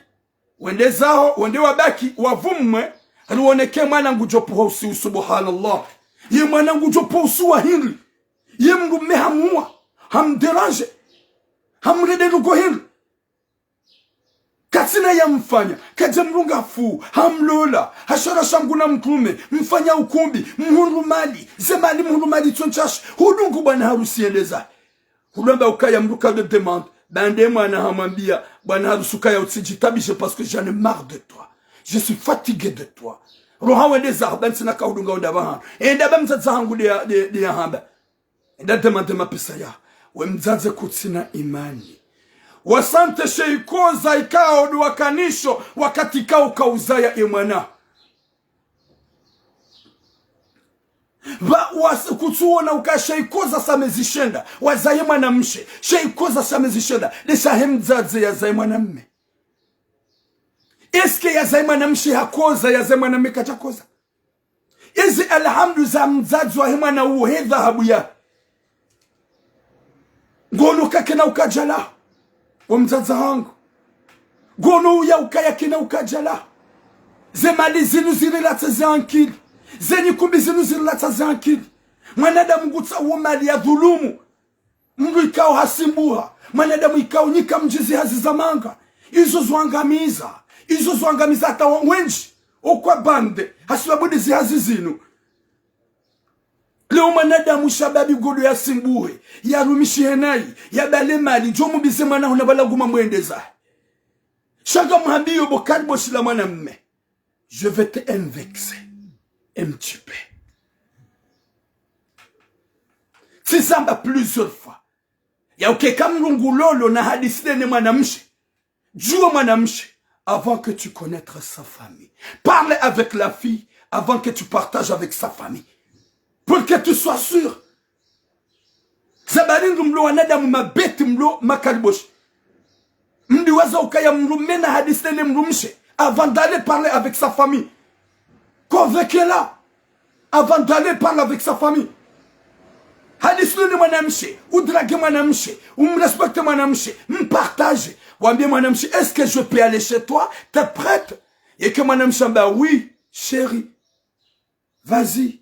wende zaho, wende wabaki, wavumwe, riwone ke mwana ngudjo pvuha usiu, subhanallah. Ye mwana ngudjo pvuha usiu wa hindri. Ye mdrume hamuwa, hamdéranger, hamrende lugo hindri. Katsina ya mfanya, kadja mrunga fu, hamlola, hashara shangu na mdrume, mfanya ukumbi, mhundru mali, ze mali mhundru mali tsontsashi, hudungu bwana harusi yende zahe. Hulomba ukaya mdru kado demande, baanda ye mwana hamwambia, bwana harusi ukaya utsidjitabishe parce que j'en ai marre de toi. Je suis fatigué de toi. Roha wende zaho, ba ntsina ka hudunga wenda pvahanu. Enda ba mdzadze hangu de ya, de, de ya hamba. Enda demande mapesa ya. We mdzadze kutsina imani. Wasante she ikoza ikao ndo wakanisho wakati ikao ukauzaya ye mwana. Ba was-, kutsuona uka she ikoza sa mezi shenda, wazaye mwanamshe, she ikoza sa mezi shenda, de shahe mdzadze yazaye mwanamme. Est-ce que yazaye mwanamshe hakoza, yazaye mwanamme kadjakoza? Ezi alhamdu za mdzadze wahe mwana uwo he dhahabu ya. Ngono kakena ukadjala, wo mdzadze hangu. Ngono uya ukaya kena ukadjala. Ze mali zinu zirilatsa ze ankili. Ze nyikumbi zinu zirilatsa ze ankili. Mwanadamu ngutsaho mali ya dhulumu. Mndru ikao hasimbuha. Mwanadamu ikao nyika mdji zi hazi za manga. Izo zwangamiza. Izo zwangamiza hata wa-, wendji. Okwa bande. Hasibabu ndi zi hazi zinu. Leo mwanadamu shababi ngodo yasimbuhe, yarumishihe nayi, yabale mali, djo mubize mwana huna bala guma mwendeza. Sha ngamhambiyo bo Kaliboshi la mwanamme. Je vais te vexer un petit peu. Tsizamba plusieurs fois. Ya ukeka mndru ngulolo na hadisi ne mwanamshe. Djuwa mwanamshe avant que tu connaître sa famille. Parle avec la fille avant que tu partages avec sa famille. Pour que tu sois sûr. Zabari ndu mlo wanadamu mabeti mlo makaliboshi. Mdiwaza ukaya mrume na hadisi ne mrumshe avant d'aller parler avec sa famille. Convainquez-la. Avant d'aller parler avec sa famille. Hadisi ne mwanamshe, udrague mwanamshe, umrespecte mwanamshe, mpartage. Wambie mwanamshe, est-ce que je peux aller chez toi? T'es prête? Yeke mwanamshe amba, oui, chérie. Vas-y.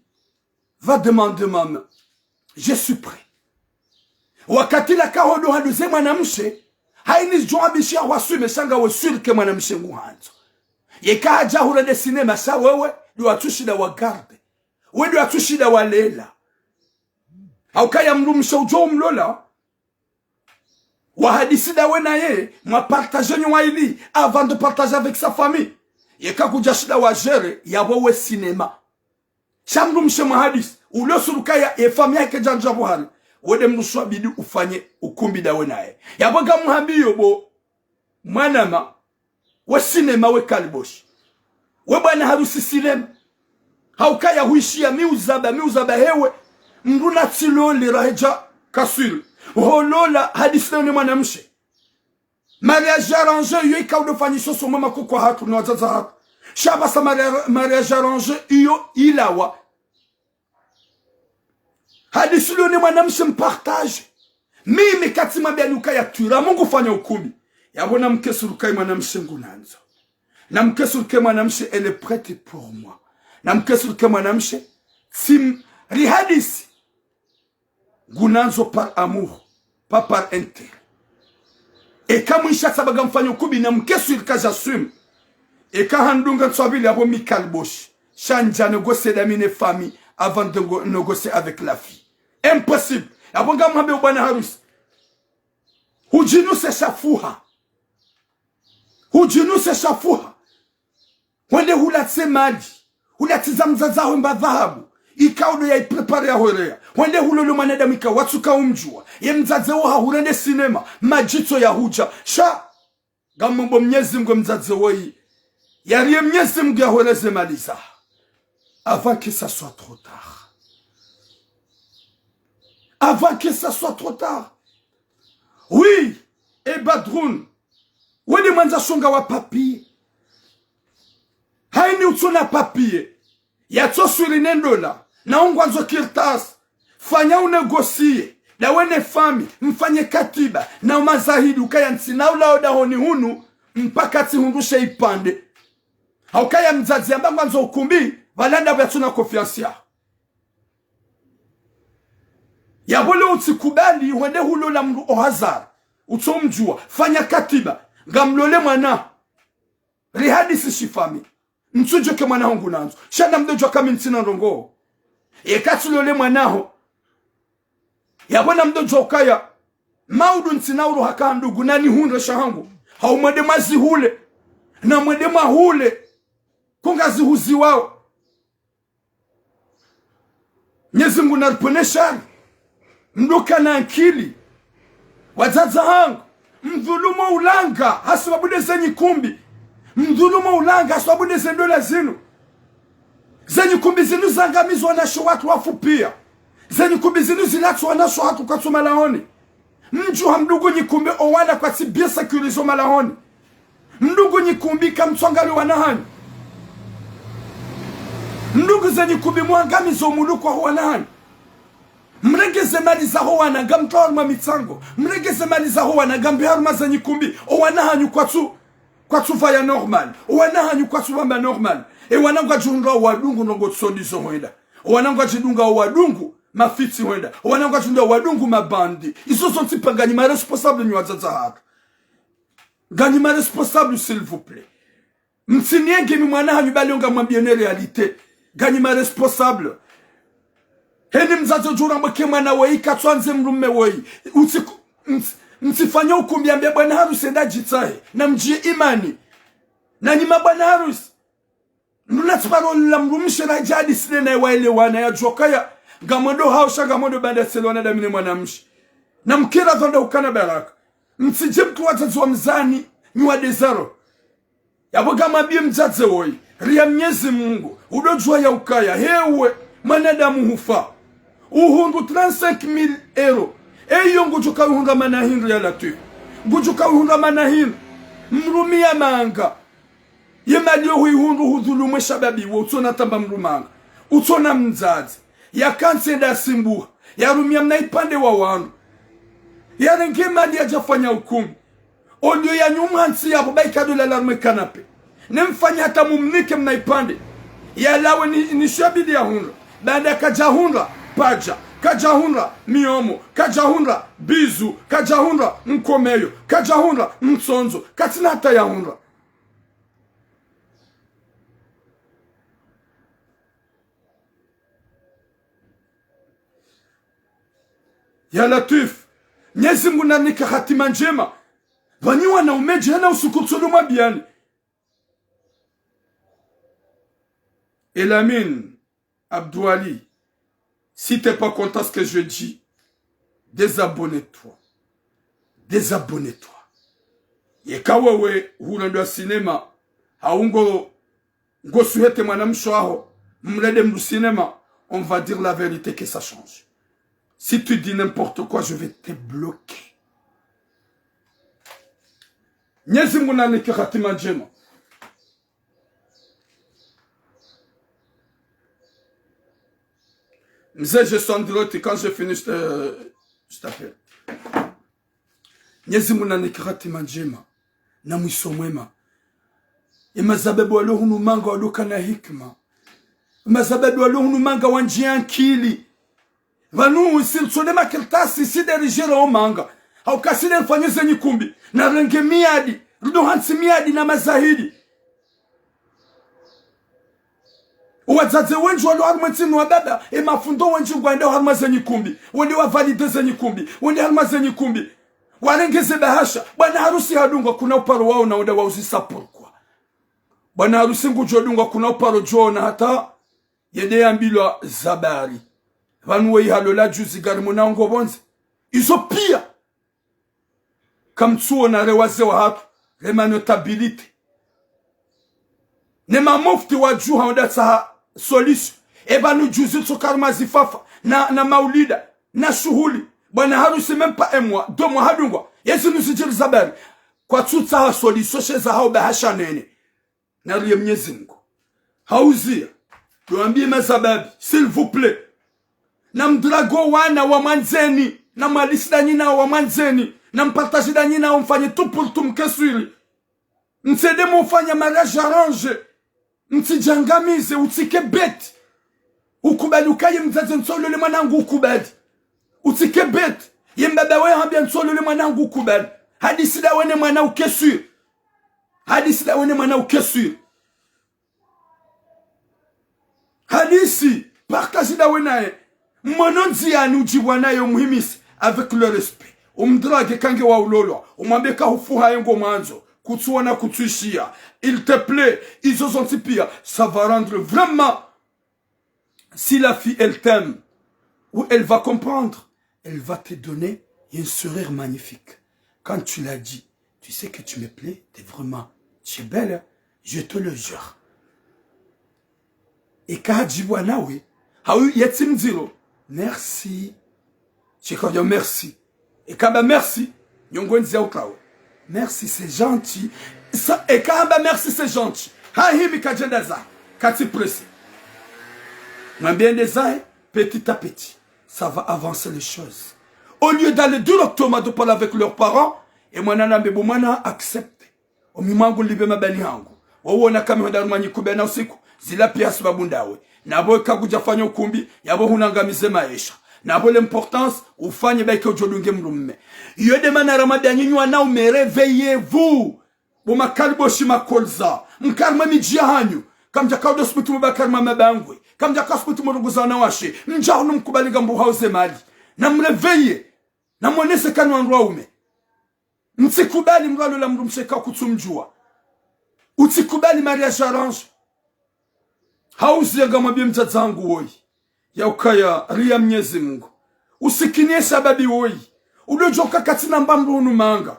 Va demander maman. Je suis prêt. Wakati la kahodo haduze mwanamshe, haini djo ambishia waswime sha ngawe sûr que mwanamshe nguhandzo. Yeka hadja hurende cinéma sha wewe, ndo watsushinda wa garde. We ndo watsushinda walela. Haukaya mrumshe udjo umlola, wahadisi ndawe naye, mwa partage nyi waili, avant de partager avec sa famille. Yeka kudjashinda wa gérer, yapvo we cinéma. Sha mrumshe mwahadisi, ulio sûr ukaya ye famille yake djandja pvo hari, wende mrumshe wabidi ufanye ukumbi ndawe naye. Yapvo ngamhambiyo bo mwanama, we cinéma we kaliboshi. We bwana harusi cinéma. Haukaya huishia mi uzaba, mi uzaba hewe. Mndru natsiloli rahedja kaswili. Holola hadisi ne mwanamshe. Mariage arrangé, iyo ikao ndo fanyiswa somo makoko hatru na wadzadze hatru. Sha pvasa mari-, mariage arrangé, iyo ilawa. Hadisi ne mwanamshe mpartage. Mimi katsi mwambia ni ukaya twira Mungu fanya ukumbi. Yapvo namke sûr ukaya mwanamshe ngunandzo. Namke sûr ukaya mwanamshe elle est prête pour moi. Namke sûr ukaya mwanamshe tsim-, rihadisi. Ngunandzo par amour, pas par intérêt. Eka mwisha sabaga mfanya ukumbi namke sûr que j'assume. Eka handunga ntswabili yapvo mi kaliboshi. Sha ndja négocier ndami ne famille avant de ngo-, négocier avec la fille. Impossible. Yapvo ngamhambiyo bwana harusi. Hudjinuse sha fuha. Hudjinuse sha fuha. Hwende hulatse mali. Hulatse za mdzadze haho mba dhahabu. Ikao ndo ya iprépare ya horeya. Hwende hulole mwanadamu ikao watsuka umdjuwa. Ye mdzadze wo hahurende cinéma. Madjitso ya hudja. Sha. Ngamombo Mnyezi Mngu ye mdzadze woyi. Yariye Mnyezi Mngu ya horeze mali za. Avant que ça soit trop tard. Avant que ça soit trop tard. Oui, e Badrun. Wende mwandza shonga wa papier. Haini utsona papier. Yatso swiri ne ndola. Na ungwandzo kartasi. Fanya unégocier. Ndawe ne famille. Mfanye katiba. Na umazahidi ukaya ntsina ulawa dahoni hunu. Mpaka tsihundrushe ipvandre. Haukaya mdzadze yamba ngwandzo ukumbi. Pvala ndapvo yatsona confiance ya. Yapvo leo utsikubali, hwende hulola mndru au hasard. Utso mdjuwa, fanya katiba, ngamlole mwana. Rihadisi shi famille. Ntsudjuwa ke mwana ho ngunandzo. Sha namdodjuwa ka mi ntsina ndrongoo. Eka tsilole mwana ho. Yapvo namdodjuwa ukaya. Maudu ntsina uru haka ndugu, nani hundre sha hangu. Hau mwende mwazihule. Na mwende mwahule. Kungazihuziwao. Mnyezi Mngu naripvonese shari. Mndru kana ankili. Wadzadze hangu. Mdhulumu ulanga. Hasibabu nde ze nyikumbi. Mdhulumu ulanga. Hasibabu nde ze ndola zinu. Ze nyikumbi zinu zangamiza wanawashe watru wafu piya. Ze nyikumbi zinu zilatsa wanawashe watru kwatsu malahoni. Mdjuha mndru ngu nyikumbi owana kwatsi bien sécurisé o malahoni. Mndru ngu nyikumbi kamtswangali wana hanyu. Mndru Dungu zenyikumbi mwangamiza omuluko waho wana hanyu. Mrenge zemali zaho wana ngamtwao harumwa mitsango. Mrenge zemali zaho wana ngambe harumwa zenyikumbi. Owana hanyu kwatsu, kwatsu vaya normal. Owana hanyu kwatsu vamba normal. Ewana ngwadjihundra owadungu ndrongoo tsi ndizo hwenda. Owana ngwadjidunga owadungu mafitsi hwenda. Owana ngwadjihundra owadungu mabandi. Izo zontsi pia nganyi ma responsable nyi wadzadze hatru. Nganyi ma responsable, s'il vous plaît. Mtsinienge mi mwana hanyu bali ngamwambieni réalité. Nganyi ma responsable. Heni mdzadze udjurambwa ke mwana woyi katswandze mdrume woyi. Utsiku, mts-, mtsifanye ukumbi ambia bwana harusi enda djitsahe. Na mdjiye imani. Na nyi mabwana harusi. Nduna tsiparo la mdrumshe na djadi sile na iwaelewana yadjokaya. Ngamwendo hao sha ngamwendo banda tselewana dami ne mwanamshe. Na mkira dhonda ukana baraka. Mtsidje mtru wadzadze wa mzani, nyi wa dezaro. Yapvo ngamwambiye mdzadze woyi, ria Mnyezi Mungu, udodjuwa ya ukaya, hewe, mwanadamu hufa. Uhundru trente-cinq mille euros. Eyo ngudjo kaihundra mana hindru ya Latwifu. Ngudjo kaihundra mana hindru. Mrumiya manga. Ye mali yo huihundru hudhulumu eshababi wo utsona tamba mdrumanga. Utsona mdzadze. Yakantsi enda simbuha. Yarumiya mna ipvandre wa wanu. Yarenge mali yadjafanya ukumbi. Olio yanyumwa ntsi yapvo bayi kadjo lala harumwa canapé. Ne mfanye hata mumnike mna ipvandre. Yalawe ni, ni shabili yahundra. Baanda kadjahundra, padja. Kadjahundra, miomo. Kadjahundra, bizu. Kadjahundra, mkomeyo. Kadjahundra, mtsondzo. Katsina hata yahundra. Ya Latwifu, Mnyezi Mungu nanike hatima ndjema. Pvanu wanaume djana usuku tsolo mwabiani. Elamine Abdouali, si t'es pas content ce que je dis, désabonne-toi. Désabonne-toi. Yeka wewe hurendwa cinéma, haungo Ngosuhete mwanamshe waho, mlede mdru cinéma, on va dire la vérité que ça change. Si tu dis n'importe quoi, je vais te bloquer. Mnyezi Mungu nanike hatima ndjema. Mze, je suis en direct, quand je finis, je te, je t'appelle. Mnyezi Mungu nanike hatima ndjema, na mwiso mwema. Emazababi walo hunu manga wadokana hikima. Emazababi walo hunu manga wandjiya nkili. Pvanu si ritsole makartasi, si nde ridjere o manga. Hauka si nde rifanye zenyikumbi. Narenge miadi. Rido hantsi miadi na mazahidi. Owadzadze wendji walo harumwa entsi inu wababa, emafundi wendji ngwaendao harumwa zenyikumbi. Wende wavalide zenyikumbi. Wende harumwa zenyikumbi. Warenge ze bahasha. Bwana harusi hadungwa kuna uparo waona wende wauzisa pourquoi. Bwana harusi ngudjo dungwa kuna uparo djo ona hata yende yambilwa zabari. Pvanu weyi halola juzi gari muna ngo pvondze. Izo piya. Kamtsuona re wazee wahatru, re manotabilité. Ne mamufti wadjuha wandotsaha solution. Epvanu juzi tsoka harumwa zifafa, na, na maulida, na shuhuli. Bwana harusi même pas un mois, deux mois hadungwa. Yezi nuzidjiri zabari. Kwatsutsaha solution sheza hao bahasha nene. Nariye Mnyezi Mungu. Hauziya. Tuambiye mazababi, s'il vous plaît. Namdrage owana wa mwandzeni. Namwalisi danyina wa mwandzeni. Nampartaji danyina, mfanye tout pour tout mke swiri. Mtsende mufanya mariage arrangé. Mtsidjangamize, utsike bête. Ukubali ukaye mdzadze ntsolole mwanangu ukubali. Utsike bête. Ye mbaba we hambia ntsolole mwanangu ukubali. Hadisi dawe ne mwana uke swiri. Hadisi dawe ne mwana uke swiri. Hadisi, partaji dawe naye. Mwana ndziyani udjibwa naye umuhimise avec le respect. Umdrage kange wa ulolwa. Umwambe ka hufuha ye ngo mwandzo. Kutsuona kutsuishiya. Il te plaît. Izo zontsi piya. Ça va rendre vraiment Si la fille, elle t'aime, ou elle va comprendre, elle va te donner un sourire magnifique. Quand tu l'as dit, tu sais que tu me plais, t'es vraiment, tu es belle, hein, je te le jure. Eka hadjibwa nawe, hau yetsi mdziro, merci. Tsi kwadjo merci. Eka hamba merci, nyongo ndziya utrawe. Merci, c'est gentil. Sa, eka hamba merci, c'est gentil. Hahimi kadjenda za, katsi pressé. Mwambiye yende zahe, petit à petit, ça va avancer les choses. Au lieu d'aller directement de parler avec leurs parents, ye mwana nambe bo mwana accepte. Omi mwangu nilipve mabali hangu. Wawona kami hwenda harumwa nyikubali na usiku, zila piya hasibabu ndawe. Na bo eka kudjafanya ukumbi, ya bo hunangamize maesha. Na bo l'importance, ufanye ba ike udjo dunge mdrume. Iyo nde mana ramwambiya nyinyi wanaume, réveillez-vous. Bo makaliboshi makolza, mkae harumwa emidji yahanyu. Kamdjaka udo subutu mubaki harumwa mabangwe. Kamdjaka subutu murunguza wanawashe. Mdja hunu mkubali ngambuhao ze mali. Na mréveillez. Na mwonese kani wandru waume. Mtsikubali mdru alola mdrumshe eka kutsumdjuwa. Utsikubali mariage arrangé. Hauziya ngamwambiye mdzadze hangu woyi, ya ukaya riya Mnyezi Mungu. Usikiniye shababi woyi. Udo djuwa uka katsina mba mdru hunu manga.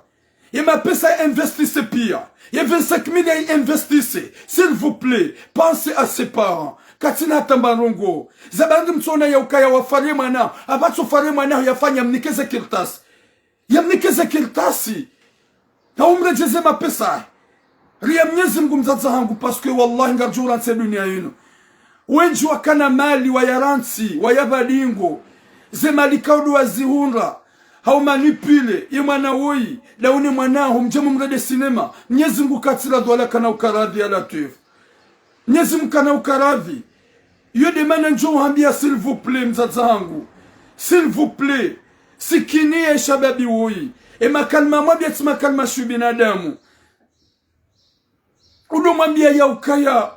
Ye mapesa ya investissez piya. Ye vingt-cinq mille ya investissez. S'il vous plaît, pensez à ses parents. Katsina hata mba ndrongo. Zabandi mtsona ya ukaya wafariye mwana. Apvatso fariye mwana yafanya mnike ze kartasi. Yamnike ze kartasi. Na umredjeze mapesa. Riya Mnyezi Mungu mdzadze hangu, parce que wallahi ngaridjo urantsi ye duniya yinu. Wendji wakana mali, wayarantsi, wayabadingo. Ze mali kaudu wazihundra. Hau manipulé, ye mwana woyi, daune mwana ho, mdje mumrende cinéma. Mnyezi Mungu katsila dhwala kana ukaradhi ya Latwif. Mnyezi Mungu kana ukaradhi. Iyo nde mana ndjo uhambiya, s'il vous plaît, mdzadze hangu. S'il vous plaît. Sikiniye shababi woyi. E makalima mwambiya tsi makalima sha ubinadamu. Udo mwambiya ya ukaya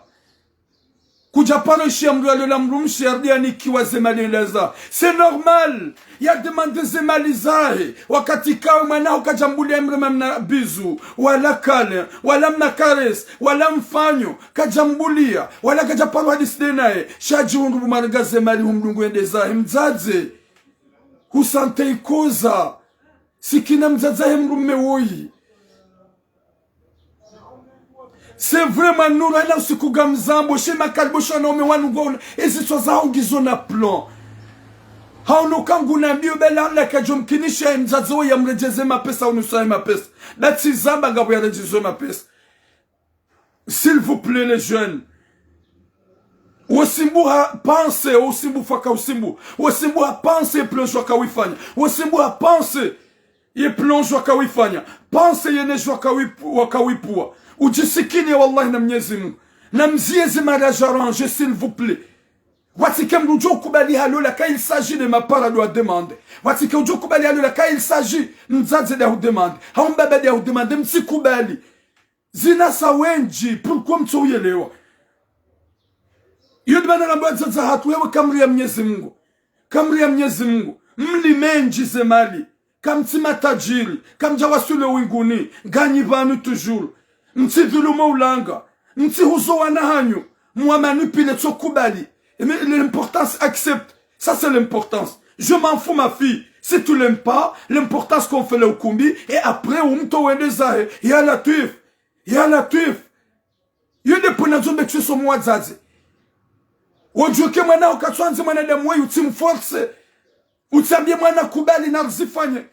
kudja paro ishiya mdru yalola mdrumshe yarudi yanikiwa ze mali yenda zahe. C'est normal. Ya demandé ze mali zahe. Wakati kawe mwana ho kadja mbuliya mrema mna bisou, wala câlin, wala mna caresse, wala mfanyo, kadja mbuliya, wala kadja paro hadisi nde naye. Sha djihundru bo mwarenga ze mali humdungu yende zahe. Mdzadze. Husante ikoza. Sikina mdzadze he mdrume woyi. C'est vrai, mwanura ila usiku ngamzambo, she makaliboshi wanaume wanu ngwaona, ezitswa zaho ngizo na plan. Hauno kangu na mbiyo bela Allah kadjo mkinisha ye mdzadze woyi yamredjeze mapesa, unusa ye mapesa. Ndatsi zamba ngapvo yaredjeze mapesa. S'il vous plaît, les jeunes. Wosimbuha pensez, wosimbu faka usimbu. Wosimbuha pensez ye plan djwaka wifanya. Wosimbuha pensez ye plan djwaka wifanya. Pensez ye ne djwaka wipu-, waka wipvuwa. Udjisikiniye wallahi na Mnyezi Mungu. Na mziye ze mariage arrangé, s'il vous plaît. Pvwatsike mdru udjo ukubali halola, quand il s'agit de ma part de la demande. Pvwatsike udjo ukubali halola, quand il s'agit mdzadze nde ya hudemande. Hau mbaba nde ya hudemande, mtsikubali. Zina sa wendji, pourquoi mtso uyelewa? Iyo nde mana namba wadzadze hatru, ewe kamriya Mnyezi Mungu. Kamriya Mnyezi Mungu. Mlime ndji ze mali. Kamtsi matadjiri. Kamdja waswili winguni. Nganyi pvanu toujours. Mtsidhulumu ulanga. Mtsihuzo wana hanyu. Mwa manipulé, tsokubali. Mais l'importance, accepte. Ça, c'est l'importance. Je m'en fous, ma fille. Si tu l'aimes pas, l'importance qu'on fait le ukumbi, et après, umtowe yende zahe. Ya Latwif. Ya Latwif. Iyo nde pvona ndzo mbe tsi somo wadzadze. Wodjuke mwana ho katswandzi mwanadamu woyi utsimforcé. Utsiambiye mwana kubali na rizifanye.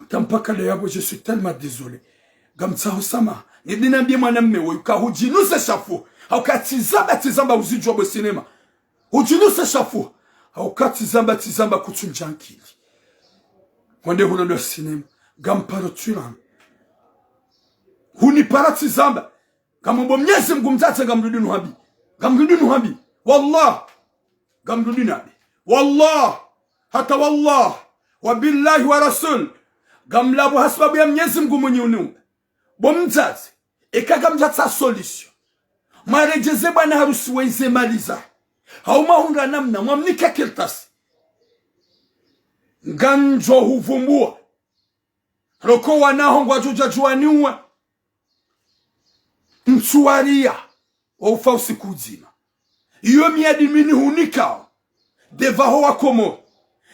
Tampaka leo yapvo, je suis tellement désolé. Ngamtsaho samaha. Nidinambiye mwanamme woyi uka hudjinuse shafu. Hauka tsi zamba, tsi zamba uzidjuwa bo cinéma. Udjinuse shafu. Hauka tsi zamba, tsi zamba kutsu ndja nkili. Hwende hulola cinéma. Ngamparo tswirani. Hunipara tsi zamba. Ngamombo Mnyezi Mungu mdzadze ngamrudi nuhambi. Ngamrudi nuhambi. Wallah. Ngamrudi nuhambi. Wallah. Hata wallah. Wa billahi wa rasul. Ngamlapvo hasibabu ya Mnyezi Mungu mwenye uniumba. Bo mdzadze, eka kamdjatsaha solution, mwaredjeze bwana harusi woyi ze mali zahe. Hau mwahundra namna, mwamnike kartasi. Ngandjo huvumbuwa. Roko wana ho ngwadjo djadjuwa ni uwa. Ntsuwariya. Waufa usiku udzima. Iyo miyadi mini hunikao. Nde pvaho wa Komori.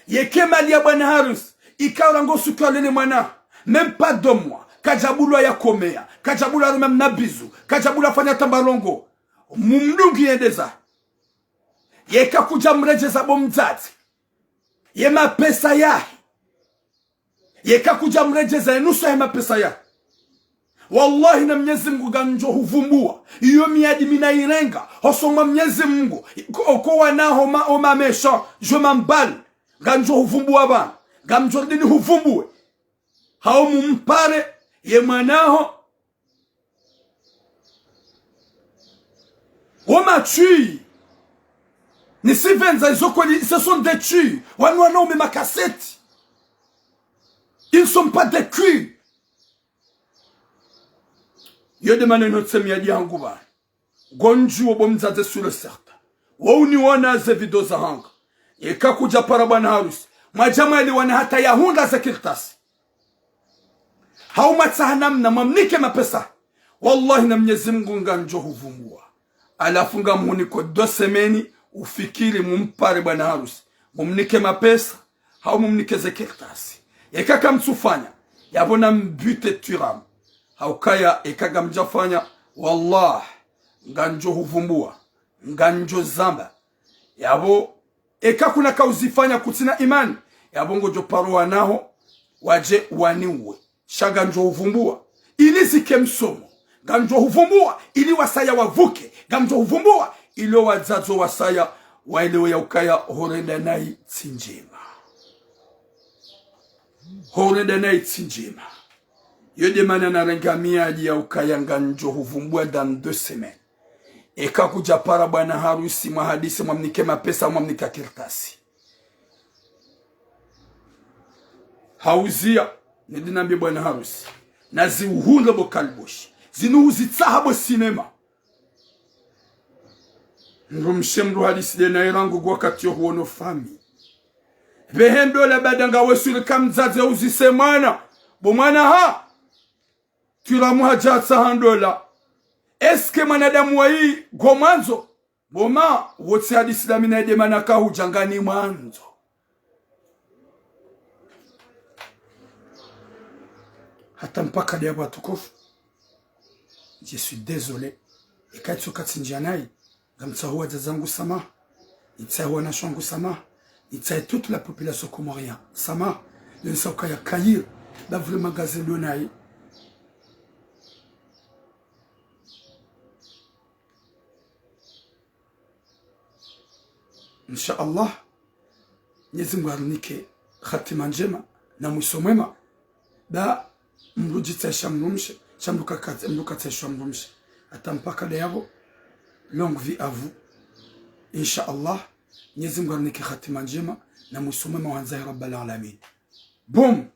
Yeka mali ya bwana harusi, ikao rangu suku yalele mwana, même pas deux mois, kadjabulwa yakomeya, kadjabulwa yaruma mna bisou, kadjabulwa yafanya tamba ndrongo. Mumdungi yende zahe. Yeka kudjamredjeza bo mdzadze ye mapesa yahe. Yeka kudjamredjeza ye nusu yahe mapesa yahe. Wallahi na Mnyezi Mungu ngamdjo huvumbua. Iyo miadi mi nayirenga hosoni mwa Mnyezi Mungu. Ko, ko wanaho ma, o ma méchants, je m'emballe. Ngamdjo huvumbua bwana. Ngamdjo rudi nihuvumbue. Hau mumpare ye mwanaho. Wo ma tueurs. Nisipvendza izo kweli, ce sont des tueurs. Wanu wanaume makaseti. Ils ne sont pas des culs. Yo nde mana ino tsi miadi yahangu bwana. Ngondjuwo bo mdzadze sûr et certain. Wo uniwona ze video zahangu. Eka kudja para bwana harusi, mwadja mwelewana hata yahundra ze kartasi. Hau mwatsaha namna mwamnike mapesa. Wallahi na Mnyezi Mungu ngamdjo huvumbua. Halafu ngamhuniko deux semaines, ufikiri mumpare bwana harusi. Mumnike mapesa, hau mumnike ze kartasi. Eka kamtsufanya, yapvo nambuter tueur hamu. Hau kaya eka ngamdjafanya, wallah, ngamdjo huvumbua, ngamdjo zamba. Yapvo eka kuna kauzifanya kutsina imani, yapvo ngodjo paro wanaho, wadje waniuwe. Sha ngamdjo huvumbua, ili zike msomo. Ngamdjo huvumbua, ili wasaya wavuke. Ngamdjo huvumbua, ili wadzadze wasaya waelewe ya ukaya horenda nayi tsi ndjema. Horenda nayi tsi ndjema. Yo nde mana narenga miadi ya ukaya ngamdjo huvumbua dans deux semaines. Eka kudja para bwana harusi, mwahadisi, mwamnike mapesa, mwamnika kartasi. Hauziya, nidi nambe bwana harusi. Naziuhundre bo kaliboshi. Zinu huzitsaha bo sinema. Mdrumshe mdru hadisi nde naye rangu wakati yo huono fami. Pvehe ndola baada ngawe sûr ka mdzadze uzise mwana. Bo mwana ha? Tueur hamu hadja hatsaha ndola. Est-ce que mwanadamu wayi ngomwandzo? Bo ma, wo tsi hadisi la mi naye nde mana kahudja nganimwandzo. Hata mpaka nde yapvo watukufu. Je suis désolé. Eka itsoka tsindjia nayi, ngamtsaho wadzadze wangu samaha. Nitsahe wanashe wangu samaha. Nitsahe toute la population comorienne samaha. Yo nisa ukaya kayiri. Ba vraiment ngaze ndo nayi. Insha Allah, Mnyezi Mungu arinike hatima ndjema na mwiso mwema. Ba mdru djitsahisha mdrumshe, sha mdru kakatsa-, mdru katsahisha mdrumshe. Hata mpaka nde yapvo, longue vie à vous. Insha Allah, Mnyezi Mungu arinike hatima ndjema na mwiso mwema wa handza ya Rabbal Alamin. Boom!